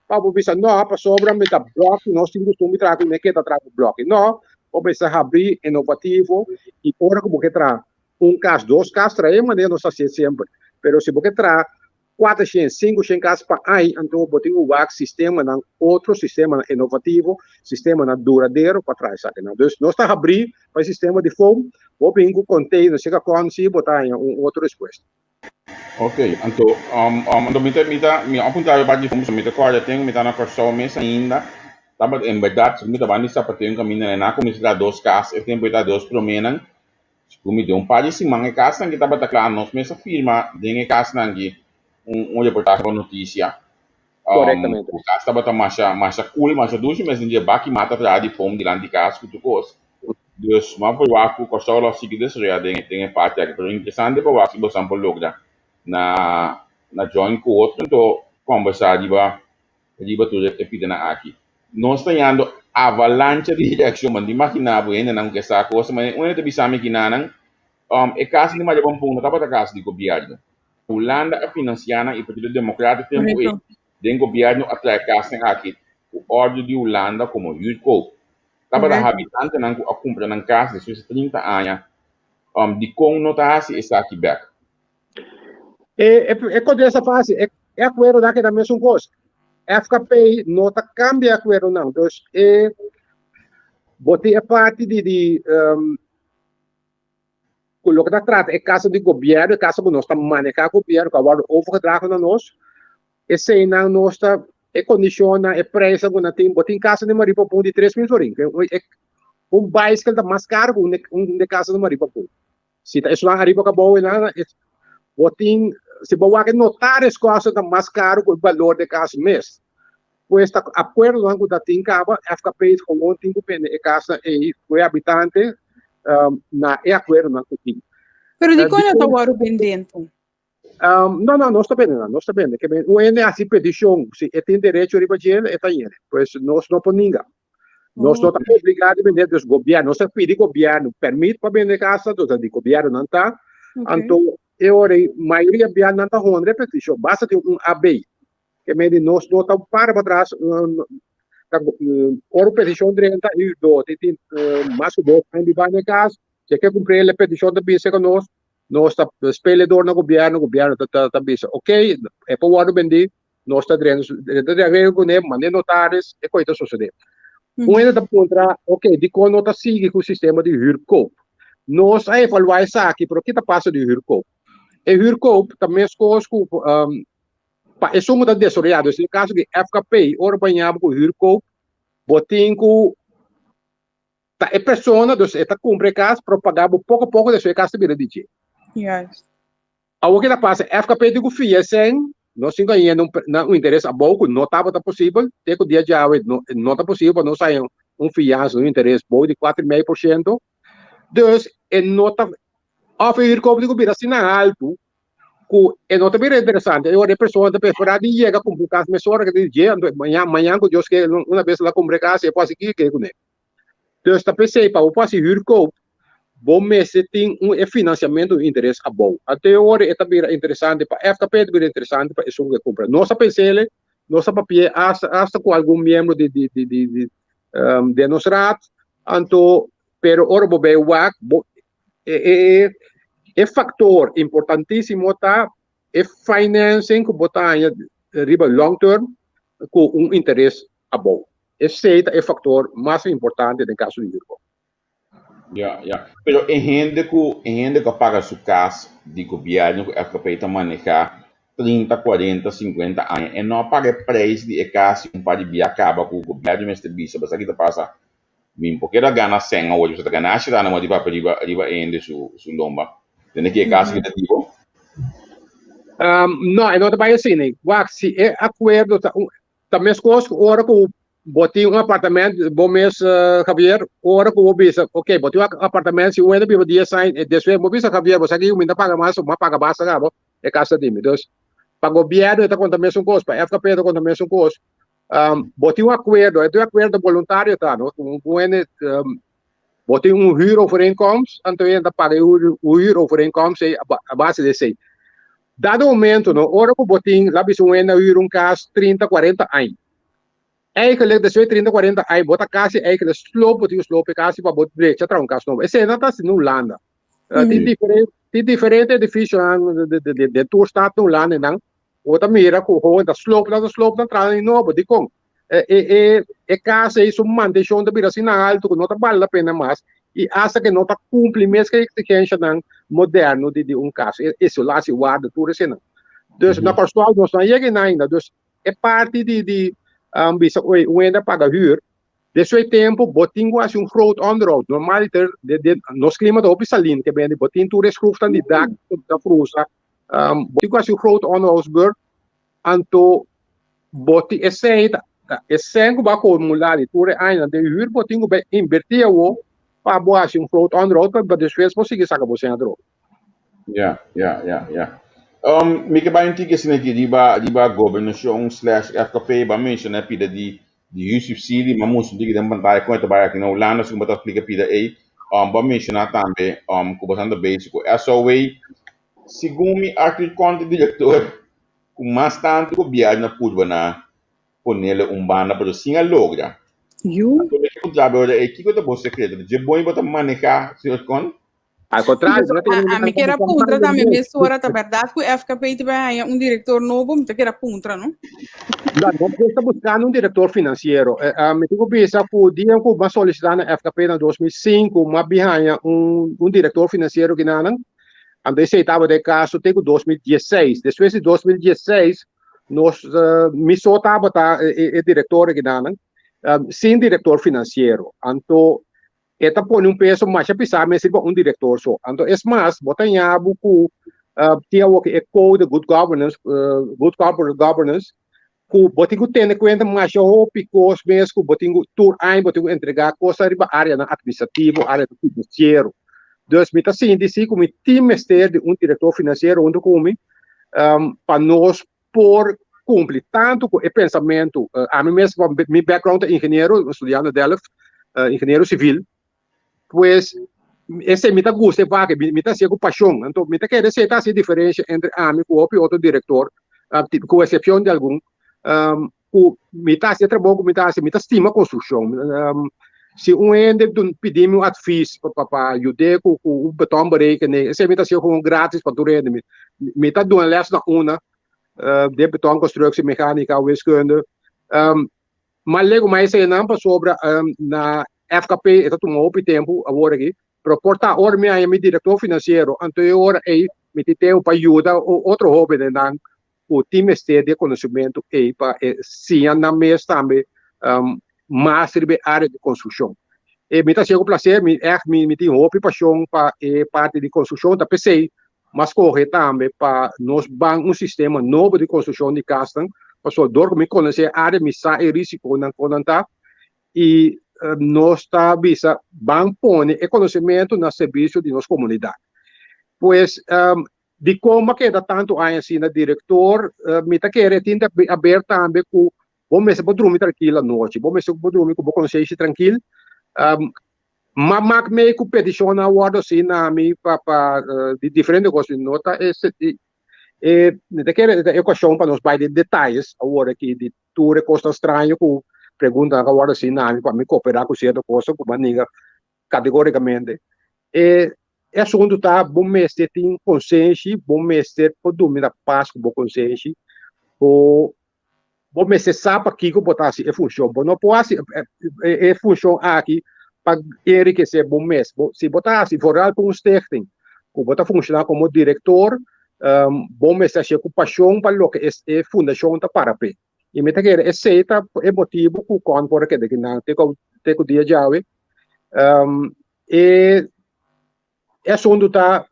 pa bo bisa no pasobra mi ta blòki, nos tin kustumber di traha ku mi ke ta traha ku blòki. No, bo mester habrí, inovativo i ora ku bo ke traha un kas, dos kas, traha e manera nos ta hasié semper. Pero si bo ke traha kuatershen, sinkushen kas pa ai, anto bo tin ku wak sistemanan, otro sistemanan inovativo, sistemanan duradero pa traha esakinan. Dus nos ta habrí pa e sistema di foam, bo bin ku container, si ka kon si bo ta haña un otro respuesta. Ok, anto, um, um, anto mi ta, mi ta, mi a apunta riba di mi ta kòrda ten, mi ta na Kòrsou mes ainda, tabata en bèrdat, mi ta banda di Zapateo kaminda nan a kuminsá traha dos kas, e tempu ei ta dos proménan, ku mi den un par di siman e kasnan ki tabata kla, nos mes a firma den e kasnan aki un, un reportahe pa notisia, um, Korektamente. ku kas tabata masha, masha cool, masha dushi mes, den dje baki mata traha di foam dilanti kas ku tur kos. Dus m'a por wak ku Kòrsou lo sigui desaroyá den den e parti aki. Pero interesante pa wak si bosan por logra na na join ku otro anto kòmbersá riba riba tur e pidanan aki. Nos ta yando avalancha di reakshon, bo no ta imaginá bo hendenan ku ke sa kos. Ma un hende ta bisa mi kinanan, e kas di Maria Pampun no tabata kas di gobièrnu. Hulanda a finansiá nan i Partido Democraat e tempu ei den gobièrnu a traha e kasnan aki ku òrdu di Hulanda komo huurkoop. Tabata habitantenan ku a kumpra nan kas despues di 30 aña. Dikon no ta hasi esaki bèk? E e kontesta fásil, e e akuerdonan keda mesun kos. FKP no ta kambia e akuerdonan. Dus e bo tin e parti di di ku loke ta trata e kasa di gobièrnu, e kasa ku nos ta manehá gobièrnu ku a wòrdu overgedragen na nos, eseinan nos ta e kondishonnan, e preisnan ku nan tin, bo tin kasa di Marie Papoen di 3000 florin, un baiskel ta mas karu ku un de kasa di Marie Papoen. Si ta esunnan ariba ku abou einan, bo tin, si bo wak e notaris kosto ta mas karu ku e balor di e kas mes. Pues ta akuerdonan ku ta tin kaba, FKP gewoon tin ku bende e kasnan ei ku e habitante na e akuerdonan ku tin. Pero dikon nan ta wòrdu bendé anto? No, no, nos ta bende nan, nos ta bende. Ke men un hende hasi petishon, si e tin derecho riba dje, e ta yene. Pues nos no por ninga. Nos no ta obligá di bende, dus gobièrnu, nos ta pidi gobièrnu pèrmit pa bende kasa, dus ta di gobièrnu nan ta. Anto e ora ei mayoria bia nan ta honra e petishon, basta tin un AB. Ke men di nos no ta para pa tras. Ora petishon drenta e hürdó tin mas ku 2 aña biba na e kas, si e ke kumpr'é e petishon ta bisa ku nos, nos ta spel e dor na gobièrnu, gobièrnu ta bisa ok, e por wòrdu bendí, nos ta drenta drenta di areglo kuné, mand'é notaris, e kos ta sosodé. Un hende ta puntra, ok, dikon no ta sigui ku sistema di hürkoop? Nos a evaluá esaki, pero ki ta pasa di hürkoop? E hürkoop ta meskos ku pa esun ku ta desaroyá, dus den e kaso di FKP, ora bo baña bo ku hürkoop, bo tin ku ta e persona, dus e ta kumpra e kas, pero paga bo poko poko, despues e kas ta bira di dje. Juist. Awor ke ta pasa, FKP tin ku fia esei, nos tin ku a yenda na un interes abou ku no tabata posibel, te ku dia djawe no no ta posibel pa nos haña un fiansa, un interes bou di kuater i mei por shento. Dus e no ta, òf e hürkoop tin ku bira asina haltu ku e no ta bira interesante. E ora e persona ta preferá di yega kumpra un kas mesora ke di dje, anto mañan mañan ku Dios ke una bes el a kumpra e kas e por hasi kiko ke kuné. Dus ta p'esei pa bo por hasi hürkoop bo mester tin un e finansiamentu un interes abou. Anto e ora e ta bira interesante pa FKP, e ta bira interesante pa esun ku e kumpra. Nos a pens'el, nos a papi'é asta asta ku algun miembro di di di di di den nos raad, anto pero ora bo bai wak bo e e e faktor importantisimo ta e financing ku bo ta haña riba long term ku un interes abou. Esei ta e faktor mas importante den kaso di hürkoop. Ya, ya. Pero e hende ku e hende ku a paga su kas di gobièrnu ku FKP ta manehá 30, 40, 50 aña, e no a paga e preis di e kas i un par di bia kaba ku gobièrnu mester bisa bo esaki ta pasa. Mi por keda gana sèn awor, bo ta ganashi ta anamo di papia riba riba e hende su su lomba. Tende ki e kas ki ta di bo? No, e no ta bai asina. Wak, si e akuerdo ta un Ta meskos ku ora ku bo tin un apartamento, bo mes Javier, ora ku bo bisa, ok, bo tin un apartamento, si un hende biba dies aña, e despues bo bisa Javier, bo sa ki mi ta paga mas, mi a paga basta kaba, e kas ta di mi. Dus, pa gobièrnu e ta konta mesun kos, pa FKP e ta konta mesun kos. Bo tin un akuerdo, e akuerdo boluntario ta, no? Un hende, bo tin un huurovereenkomst, anto e hende ta paga e huurovereenkomst ei a base di esei. Dado momento no, ora ku bo tin, la bisa un hende a hür un kas 30, 40 aña. Eigenlijk despues di 30, 40 aña bo ta kasi eigenlijk sloop, bo tin ku sloop e kas pa bo drecha traha un kas nobo. Esei no ta asina na Hulanda. Tin diferente, tin diferente edifisionan den tur stad na Hulanda einan, bo ta mira ku hoben ta sloop nan, ta sloop nan traha di nobo. Dikon? E kas ei su mantenshon ta bira asina altu ku no ta bale la pena mas i asta ke no ta kumpli mes ku e eksigensianan moderno di un kas, isolatie, warda, tur eseinan. Dus na Kòrsou nos no a yega einan ainda. Dus e parti di bisa oye un hende a paga hür, despues di tempu bo tin ku hasi un groot onderhoud. Normaliter nos klima ta hopi salin ke bende bo tin tur e schroefnan di dak ta frusa, bo tin ku hasi un groot onderhoudsbeurt. Anto bo tin esei ta esei ku bo a akumulá di tur e añanan den hür bo tin ku bai invertí awo pa bo hasi un groot onderhoud pa despues bo sigui saka bo sèn atrobe. Ya, ya, ya, ya. Mi ke bai un tiki asina aki riba riba gobernashon slash FKP, bo a menshoná pida di di huursubsidie, mi a mustra un tiki den pantaya kon e ta bai aki na Hulanda, si ku bo ta splika pida ei. Bo a menshoná tambe ku bo ta bezig ku SOW. Segun mi Arthur Conte director cu mas tanto gobierno a purba na ponele un banda pero sin a logra. Yu. Anto mi ke puntra bo ora ey kico ta bo secreto? Dje bon bo ta maneha señor Conte? Al contrario, no A, a mi kier a puntra tambe mesora, ta berdad cu FKP ta bay haña un director nobo? Mi ta kier a puntra, no? No, nos ta buscando un director financiero. Mi tin cu bisa cu dia cu mi a solicita na FKP na 2005, mi a bin haña un director financiero kinanan. Anto esei tabata e kaso te ku 2016. Despues di 2016 nos mi so tabata e direktor akinan sin direktor finansiero. Anto e ta pone un peso masha pisá mes riba un direktor so. Anto es mas bo ta ña bo ku tin awor e code good governance, good corporate governance ku bo tin ku tene kuenta masha hopi kos mes ku bo tin ku tur aña bo tin ku entregá kos riba áreanan atministrativo, áreanan finansiero. Dus mi ta sinti si ku mi tin mester di un direktor finansiero huntu ku mi pa nos por kumpli tantu ku e pensamentu. Ami mes mi background ta ingeniero, mi studiá na Delft, ingeniero sivil. Pues esei mi ta gusta e vak, mi ta hasié ku pashon. Anto mi ta kere esei ta hasi e diferensia entre ami ku hopi otro direktor, ku eksepshon di algun. ku mi ta hasi e trabou ku mi ta hasi, mi ta stima konstrukshon. Si un hende pidi mi un advis pa pa yud'é ku ku un betonberekening, esei mi ta hasié gewoon gratis pa tur hende. Mi ta duna lès na una den betonconstructie, mechanica, wiskunde. Mas legu mas eseinan pasobra na FKP e ta tuma hopi tempu awor aki, pero por ta ora mi haña mi direktor finansiero, anto e ora ei mi tin tempu pa yuda otro hóbennan ku tin mester di e konosementu ei pa e siña nan mes tambe mas riba e área di konstrukshon. E mi ta hasié ku plaser, mi ègt mi tin hopi pashon pa e parti di konstrukshon, ta p'esei M'a skohe tambe pa nos ban un sistema nobo di konstrukshon di kasnan, pasobra dor ku mi konosé e área mi sa e risikonan kon nan ta i nos ta bisa ban pone e konosementu na servisio di nos komunidat. Pues dikon m'a keda tantu aña asina direktor? Mi ta kere tin ta aber tambe ku bo mester por drumi trankil anochi, bo mester por drumi ku bo konsenshi trankil. M'a mak mei ku petishonnan a wòrdu hasi na mi pa pa di diferente kos. No ta e e mi ta kere e okashon pa nos bai den detayes awor aki di tur e kosnan straño ku preguntanan ku a wòrdu hasi na mi pa mi koperá ku sierto kos ku m'a ninga kategorikamente. E e asuntu ta bo mester tin konsenshi, bo mester por durmi na pas ku bo konsenshi, bo Bo mester sa pakiko bo ta hasi e funshon. Bo no por hasi e funshon aki pa enrikesé bo mes. Bo, si bo ta hasi, vooral ku un stichting, ku bo ta funshoná komo direktor, bo mester hasié ku pashon pa loke e fundashon ta para p'e. I mi ta kere esei ta e motibu ku Con por a keda kinan te ku te ku dia djawe. E E asuntu ta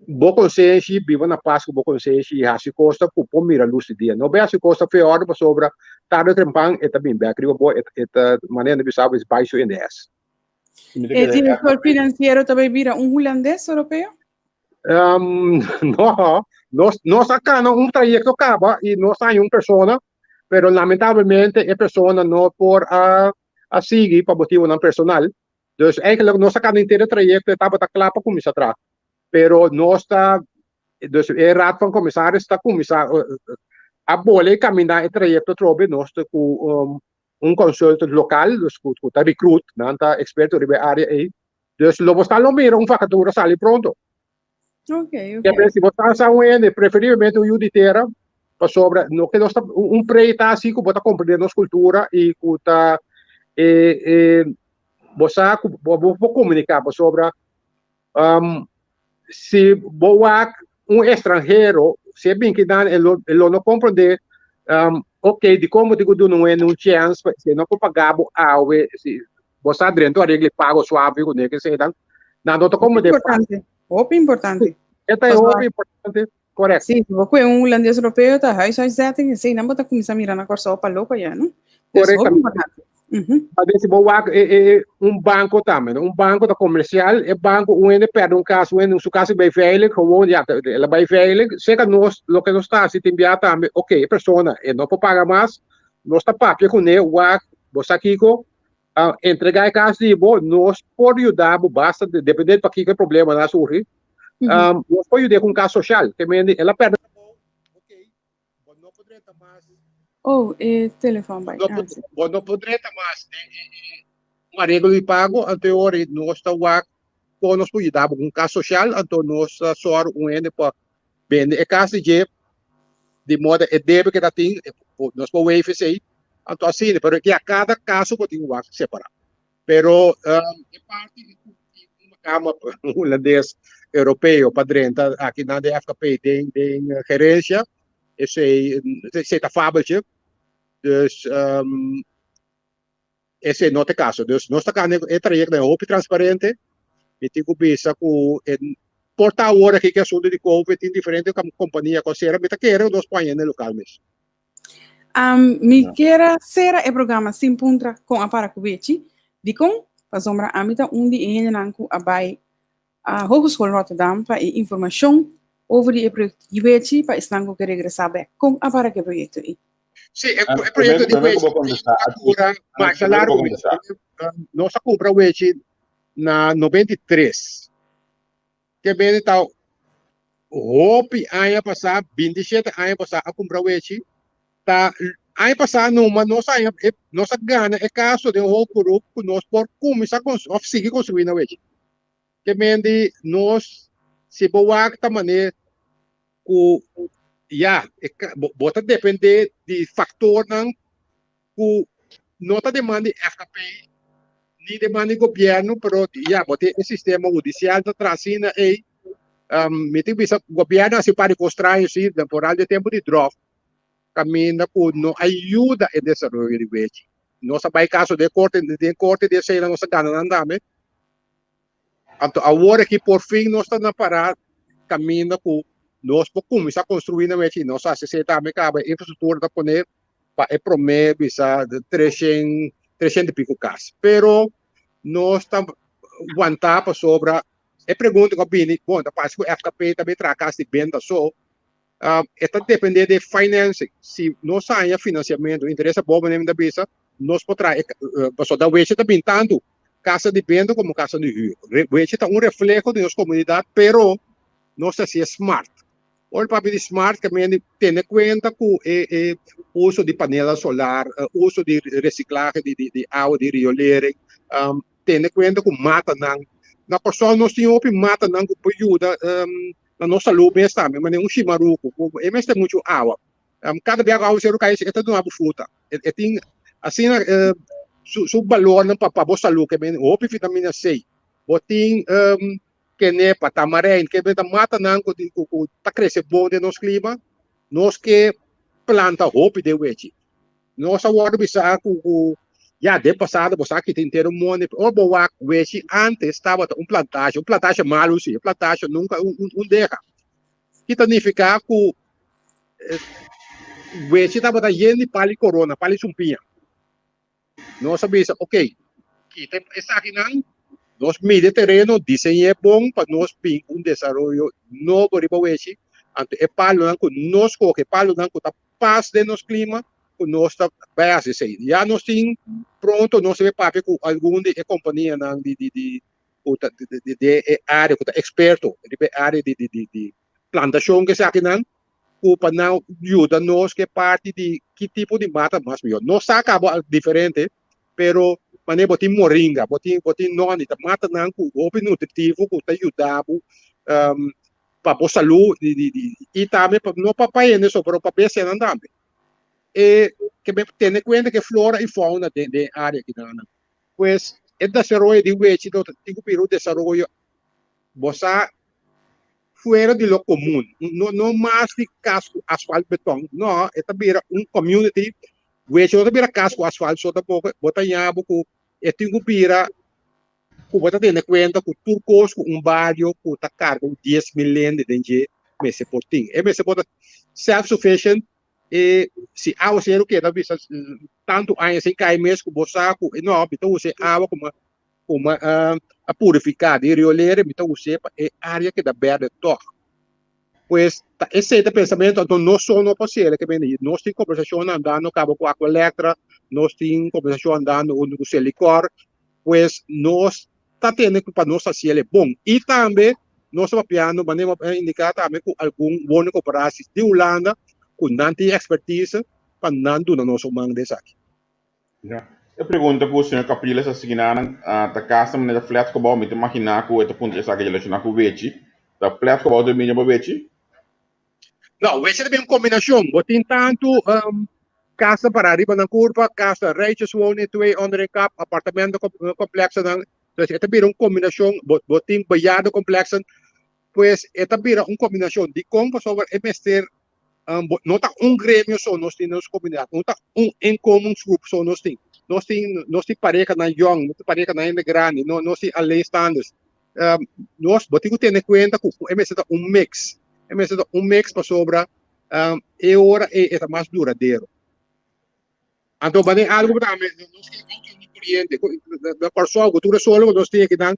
bo konsenshi, biba na pas ku bo konsenshi i hasi kos ta ku por mira lus di dia. No bai hasi kos ta feòrdu pasobra tarde o trempan e ta bin bèk riba bo, e ta manera nan bisa bo es bites you in the ass. E direktor finansiero ta bai bira un hulandes oropeo? No, nos nos a kana un trayekto kaba i nos a haña un persona, pero lamentablemente e persona no por a a sigui pa motibonan personal. Dus eigenlijk nos a kanda henter e trayecto e tabata kla pa kuminsá traha. Pero nos ta, dus e Raad van Commissaris ta kuminsá a bole kaminá e trayecto atrobe nos ta ku un consultant lokal, dus ku ta recruit, nan ta eksperto riba e área ei. Dus lo bo sta lo mira un vakatura sali pronto. Ok, ok. Kende si bo ta sa un hende, preferiblemente un yu di tera, pasobra no ke nos ta un prei ta asi ku bo ta komprendé nos kultura i ku ta e e bo sa ku bo bo por komuniká pasobra si bo wak un estranhero si e bin kinan e lo e lo no komprendé ok dikon bo tin ku duna un hende un chèns si e no por paga bo awe si Bo sa drenta un areglo di pago suave ku ne kesenan. Nan no ta Hopi komo de importante, hopi importante. E ta Pasobra hopi importante, correct. Sí, si bo kue un hulandes europeo ta huishuiszetting, eseinan bo ta kuminsá mira na Kòrsou pa loko ya, no? Dus hopi Correctamente. importante. Mhm. A veces bo wak e, e, e, un banco tambe, no? Un banco ta comercial, e banco un hende perde un cas, un hende su cas bay veilig, gewoon ja, el a bay veilig. Seca nos, loke nos ta haci tin bia tambe, ok, e persona e no por paga mas, nos ta papia cune, wak, bo sa kico, a entregá e kas di bo, nos por yuda bo basta, depende pa kiko e problemanan a surgi, nos por yud'é ku un kas sosial. Ke mende el a pèrdè trabou, ok, bo no por drenta mas. Oh, e telefòn bai. Bo no por, bo no por drenta mas den e un areglo di pago, anto e ora nos ta wak kon nos por yuda bo ku un kas sosial, anto nos ta sòru un hende pa bende e kas di dje, di moda e debe ke ta tin, nos por waive esei, anto asina, pero ya kada kaso bo tin wak separá. Pero e parti di ku tin un makama hulandes europeo pa drenta aki nan den FKP den den gerensia, esei esei ta fabeltje. Dus Esei no ta e kaso. Dus nos ta kanda e trayekto den hopi transparente. Mi tin ku bisa ku e por ta awor aki ku e asuntu di covid tin diferente kompania ku a sera. Mi ta kere ku nos por haña na e lokal mes. Mi kier a sera e programa sin puntra kon a para ku Bechi. Dikon? Pasobra ami ta un di e hendenan ku a bai Hogeschool Rotterdam pa e informashon over di e proyekto di Wechi pa esnan ku ke regresá bèk. Kon a para ku e proyekto ei? Sí, e proyekto di Wechi a dura masha largu. Nos a kumpra Wechi na 93. Ke bende ta hopi aña pasá, 27 aña pasá a kumpra Wechi. Ta aña pasá numa nos a haña e nos a gana e kaso den hoog beroep ku nos por kuminsá òf sigui konstruí na Wechi. Ke men di nos si bo wak ta manera ku ya e bo ta dependé di faktornan ku no ta den man di FKP ni den man di gobièrnu pero ya bo tin e sistema hudisial ta traha asina ei. Mi tin bisa gobièrnu a hasi un par di kos straño si temporal di e tempu di dròf kaminda ku no a yuda e desaroyo di Wechi. Nos a bai kaso den korte, den korte di esei nos a gana nan tambe. Anto awor aki por fin nos ta na pará kaminda ku nos por kuminsá konstruí na Wechi. Nos a hasi esei tambe kaba e infrastruktura ta pone pa e promé bisa treshen treshen i piko kas. Pero nos ta wantá pasobra e pregunta ku a bini, bon ta parse ku FKP ta bin traha kas di benta so, E ta depende di financing. Si nos haña financiamento, interes abou manera mi ta bisa, nos por traha e pasobra da wechi ta bin tantu casa di benta como casa di huur. Wechi ta un refleho di nos comunidad, pero nos ta hacié smart. Ora papia di smart ke mende tene cuenta cu e e uso di panela solar, uso di reciclahe di di awa di riolering, tene cuenta cu matanan. Na Kòrsou nos tin hopi matanan cu por yuda na nos salú mes tambe, manera un shimaruku, ku e mester muchu awa. Kada bia ku awaseru kai e ta duna bo fruta. E tin asina su su balornan pa pa bo salú ke men hopi vitamina C. Bo tin kenepa, tamarein, ke men ta matanan ku ku ta krese bon den nos klima. Nos ke planta hopi den wechi. Nos a wòrdu bisa ku ku ya den pasado bo sa kita henter un mondi ora bo wak wechi antes tabata un plantashe, un plantashe malu si, e plantashe nunka un un deha. Ki ta nifiká ku wechi tabata yen di pali korona, pali sumpiña. Nos a bisa ok, kita esakinan, nos midi e tereno, diseñ'é bon pa nos bin un desaroyo nobo riba wechi, anto e palonan ku nos kohe, palonan ku ta pas den nos klima ku nos ta bai hasi esei. Ya nos tin pronto nos debe papia ku algun di e kompanianan di di di ku ta di di e área ku ta eksperto riba e área di di di di plantashon ku esakinan ku pa nan yuda nos ku e parti di ki tipo di mata mas mihó. Nos sa kaba diferente pero manera bo tin moringa, bo tin bo tin noni ta matanan ku hopi nutritivo ku ta yuda bo pa bo salú di di di i tambe pa no pa pa hende so pero pa bestianan tambe. E ke men tene kuenta ke flora i fauna den den e área kinan. Pues e desaroyo di wechi lo tin ku bira un desaroyo bo sa fuera di lo komun, no no mas di kas ku asfalt beton, no e ta bira un community wechi no ta bira kas ku asfalt so tampoko bo ta ña bo ku e tin ku bira ku bo ta tene kuenta ku tur kos ku un bario ku ta karga un 10,000 hende den dje mester por tin. E mester por ta self sufficient e si awaseru keda bisa tantu aña sin kai mes ku bo sa ku no mi ta usa e awa kuma kuma a purifiká di riolere mi ta us'é pa e área keda bèrdè tòg. Pues ta esei ta pensamentu anto nos so no por sele ke bini nos tin kombersashon andando kaba ku Aqualectra nos tin kombersashon andando huntu ku Selikor pues nos ta tene ku pa nos hasiel e bon i tambe nos ta papiando manera mi a indiká tambe ku algun woningcorporaties di Hulanda ku nan tin ekspertise pa nan duna nos un man den esaki. Ya. E pregunta ku señor Capriles a sigui nan ta kasa manera flatgebouw, mi ta imaginá ku e ta puntra esaki relashoná ku wechi. Ta flatgebouw ta bini pa wechi? No, wechi ta bin un kombinashon. Bo tin tantu kasa pará riba nan kurpa, kasa rijtjeswoning, twee onder een kap, apartamento kompleksonan. Dus e ta bira un kombinashon. Bo tin bejaardenkompleksen. Pues e ta bira un kombinashon. Dikon? Pasobra e mester no ta un gremio so nos tin den nos komunidat, no ta un inkomensgroep so nos tin. Nos tin nos tin parehanan yòn, nos tin parehanan hende grandi, no nos tin alleenstaanders. Nos bo tin ku tene kuenta ku e mester ta un mix, e mester ta un mix pasobra e ora ei e ta mas duradero. Anto bane algu tambe nos tin auto di koriente na Kòrsou ku tur e solo ku nos tin akinan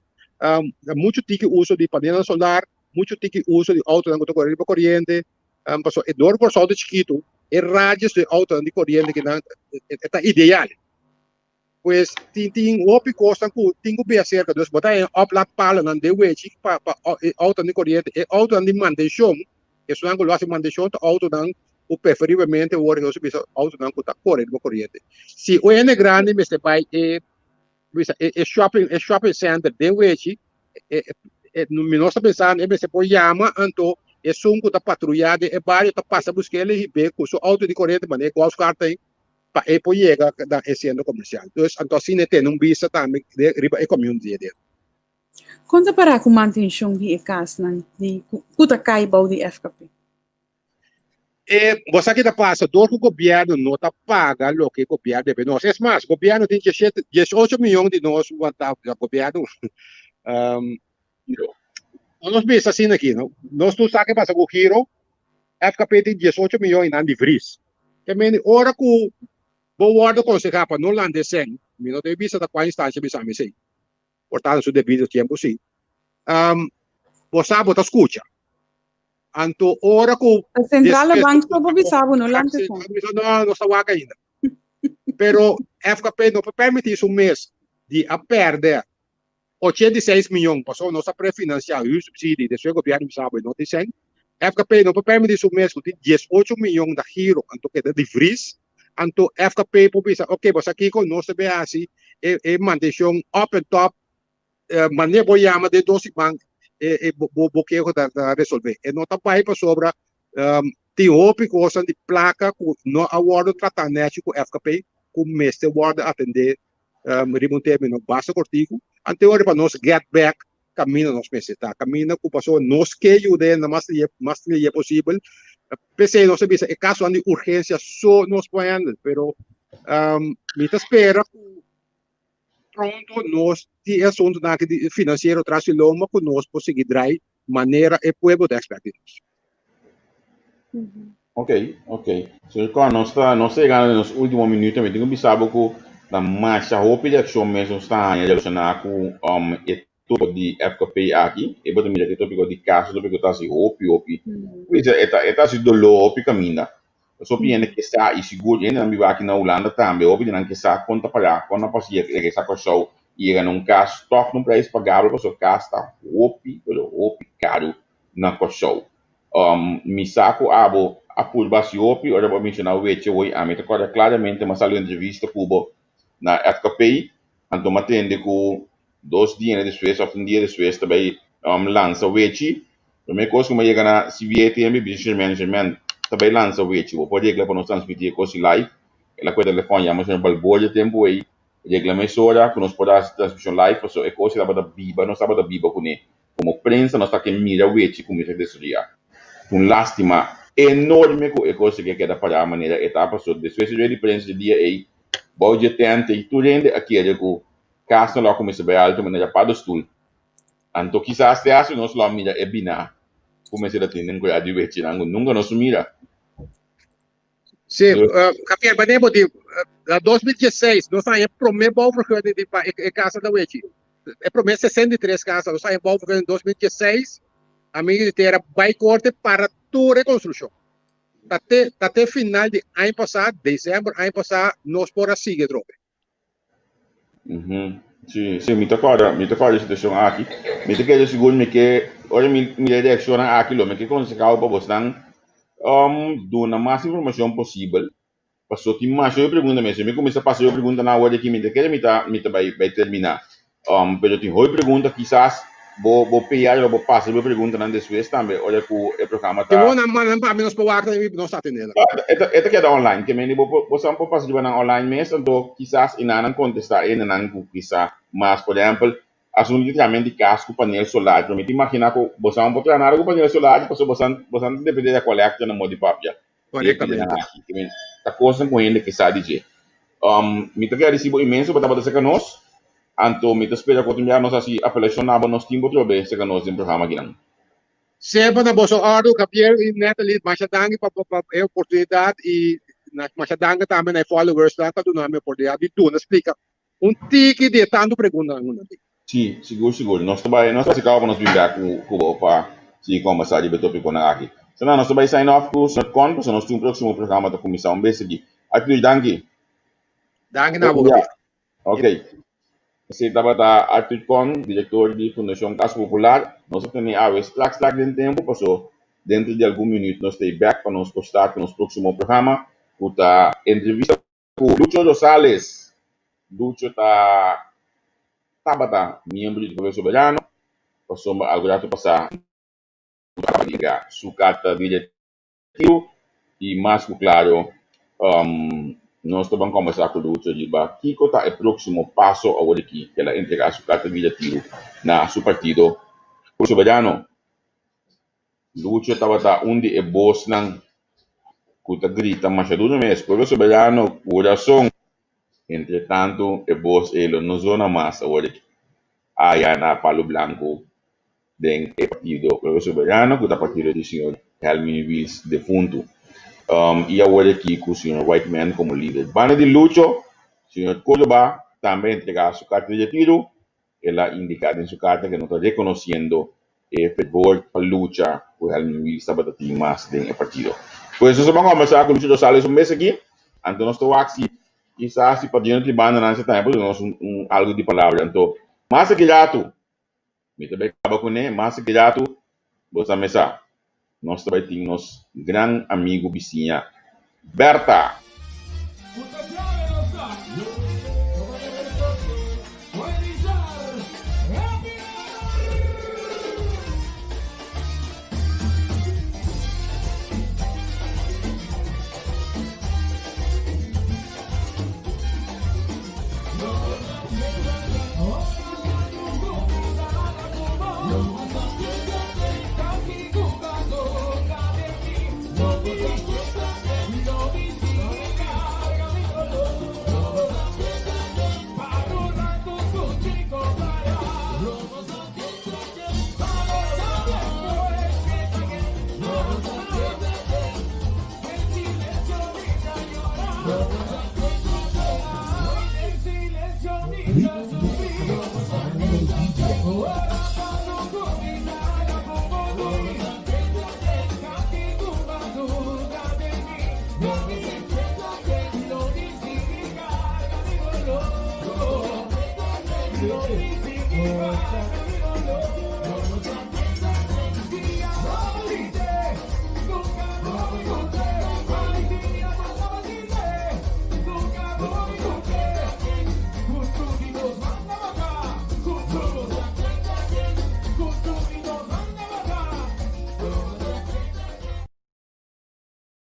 muchu tiki uso di panelnan solar, muchu tiki uso di autonan ku ta kore riba koriente pasobra e dor Kòrsou ta chikitu e radius di autonan di koriente akinan e ta ideal. Pues tin tin hopi kosnan ku tin ku bia serka dus bo ta haña oplaadpalen den wechi pa pa e autonan di koriente e autonan di mantenshon esunnan ku lo hasi mantenshon ta autonan. ku preferiblemente wor nos bisa outonan ku ta kore riba koriente. Si un hende grandi mester bai e bisa e e shopping e shopping center den Wechi e e mi nos ta pensando e mester por yama anto esun ku ta patruyá den e bario ta pasa busk'é el hib'é ku su outo di koriente manera e golf cart ei pa e por yega na e sentro komersial. Dus anto asina e tene un bista tambe riba e community den. Kon ta pará ku mantenshon di e kasnan di ku ta kai bou di FKP? E bo sa ki ta pasa dor ku gobièrnu no ta paga loke gobièrnu debe nos. Es mas, gobièrnu tin diesshete, diesocho miyon di nos wantá gobièrnu. Nos bisa asina aki, no? Nos tur sa ke pasa ku Giro, FKP tin diesocho miyon i nan di vries. Ke mende ora ku bo wòrdu konsehá pa no lanta e sèn, mi no ta bisa ta kua instansia bisa mi esei. Por ta na su debido tiempo sí. Bo sa bo ta skucha. Anto ora ku E centrale bank so por bisa bo no lanta e sèn. No, nos ta wak ainda. Pero FKP no por permití su mes di a pèrdè 86 miyon pasobra nos a prefinansiá huursubsidie despues gobièrnu bisa bo e no tin sèn. FKP no por permití su mes ku tin 18 miyon na giro anto keda di vries. Anto FKP por bisa ok bo sa kiko nos ta bin hasi e e mantenshon up and top manera bo yama den dos siman e e bo bo keho ta ta resolve. E no ta bai pasobra tin hopi kosnan di plaka ku no a wòrdu tratá nèchi ku FKP ku mester wòrdu atendé riba un término basta kortiku. Anto ora pa nos get back kaminda nos mester ta, kaminda ku pasobra nos ke yuda hende mas lihe mas lihe posibel. P'esei nos a bisa e kasonan di urgensia so nos por handle, pero mi ta spera ku pronto nos tin e asuntunan aki di finansiero tras di lomba ku nos por sigui drai manera e pueblo ta expect di nos. Ok, ok. Señor Con, nos ta, nos ta yegando den nos último minuto. Mi tin ku bisa bo ku ta masha hopi reakshon mes nos ta haña relashoná ku um, e tópiko di FKP aki. E bo ta mira ku e tópiko di kas, e tópiko ta hasi hopi, hopi. Bisa, e ta, e ta hasi doló hopi kaminda. Pasobra hopi hende ke sa i sigur hendenan biba aki na Hulanda tambe, hopi di nan ke sa kon ta paga, kon ta pasa regresa Kòrsou i yega na un kas tòg na un prijs pagabel pasobra kas ta hopi, pero hopi karu na Kòrsou. Mi sa ku abo a purba hasi hopi ora bo a menshoná Weche hoy. Ami ta kòrda klaramente mi a sali un entrevista ku bo na FKP, anto mi a tende ku dos dia despues òf un dia despues ta bai lansa Wechi. Promé kos ku mi a yega na CBA TMB Business Management ta bai lansa Wechi. Bo por regla pa nos transmití e kos live. El a kue telefòn yama señor Balboa dje tempu ei. Regla mesora ku nos por hasi transmishon live pasobra e kos ei tabata biba, nos tabata biba kuné. Komo prensa nos ta ke mira wechi kuminsá destruya. Un lástima enorme ku e kos ke keda pará manera e ta paso despues di rueda di prensa di dia ei bou dje tènt ei tur hende a kere ku kasnan lo a kuminsá bai alto manera padestul. Anto kisas te hasi nos lo a mira e biná ku mester a tin den kura di wechinan ku nunka nos mira. Sí, Javier, wanneer bo di na 2016 nos haña e promé bouwvergunning di pa e casa na Wechi. E promé 63 casa nos haña bouwvergunning 2016. Amigo di tera bai korte para tur e konstrukshon. Ta te ta te final di aña pasá, december aña pasá, nos por a sigui atrobe. Mhm. Sí, sí, mi ta kòrda, mi ta kòrda e situashon aki. Mi ta kere sigur mi ke, ora mi mira e reakshonnan aki lo mi ke konsehá bo pa bosnan duna mas informashon posibel. Paso tin masha hopi pregunta mes. Si mi kuminsá pasa hopi preguntanan awor aki mi ta kere mi ta mi ta bai bai terminá. Pero tin hopi pregunta kisas bo bo PR lo bo pasa bo preguntanan despues tambe ora ku e programa ta. Tin nan mandan pa mi nos por wak i nos ta atendé nan. E ta keda online ke mende bo por bo sa por pasa riba nan online mes anto kisas i nan nan kontestá e nan ku kisa mas. Por ehèmpel asuntu di tramen di kas ku panel solar pero mi ta imaginá ku bo sa por traha nada ku panel solar pasobra bo sa bo sa ta dependé di a kolekta na modo di papia. Korektamente. Ta kosnan ku hende ke sa di dje. Mi ta gradisí bo inmenso pa tabata serka nos. Anto mi ta spera ku otro biaha nos hasi apelashon na bo nos tin bo trobe serka nos den programa akinan. Semper na boso òrdu, Gabriel i Natalie, masha danki pa e oportunidat i masha danki tambe na e followersnan ta duna mi oportunidat di duna splika un tiki di e tantu preguntanan ku nan tin. Sí, sigur sigur. Nos ta bai, nos ta hasi kaba pa nos bin bek ku ku bo pa sigui kombersá riba e topikonan aki. So nan, nos ta bai sign off ku señor Con, pasobra nos tin un próksimo programa ta kuminsá un bes aki. Arthur, danki. Danki na bo, Gabriel. Ok. Esei tabata Arthur Con, direktor di Fundashon Kas Popular. Nos a tene awe strak strak den tempu, paso. Dentro di algun minüt nos ta ei bèk pa nos por start ku nos próksimo programa ku ta entrevista ku Lucho Rosales. Lucho ta tabata miembro di Pueblo Soberano pasobra algu ratu pasá a yega su karta di retiro i mas ku klaro nos ta ban kòmbersá ku Lucho riba kiko ta e próksimo paso awor aki ku el a entregá su karta di retiro na su partido Pueblo Soberano. Lucho tabata un di e bosnan ku ta grita masha duru mes, Pueblo Soberano, kurason! Entre tantu e bos ei lo no zona mas awor aki aya na Palu Blanku den e partido Pueblo Soberano ku ta partido di señor Helmin Wiels defuntu i awor aki ku señor Whiteman komo lider. Banda di Lucho, señor Cordoba tambe a entregá su karta di retiru. El a indiká den su karta ku e no ta rekonosiendo e fervor pa lucha ku Helmin Wiels tabata tin mas den e partido. Pues nos a ban kòmbersá ku Lucho Rosales un bes aki, anto nos ta wak si kisas si padrino tin bandanan si tambe por duna nos un algu di palabra. Anto mas aki ratu mi ta bai kaba kuné, mas aki ratu bo sa mesa nos ta bai tin nos gran amigu bisiña Berta.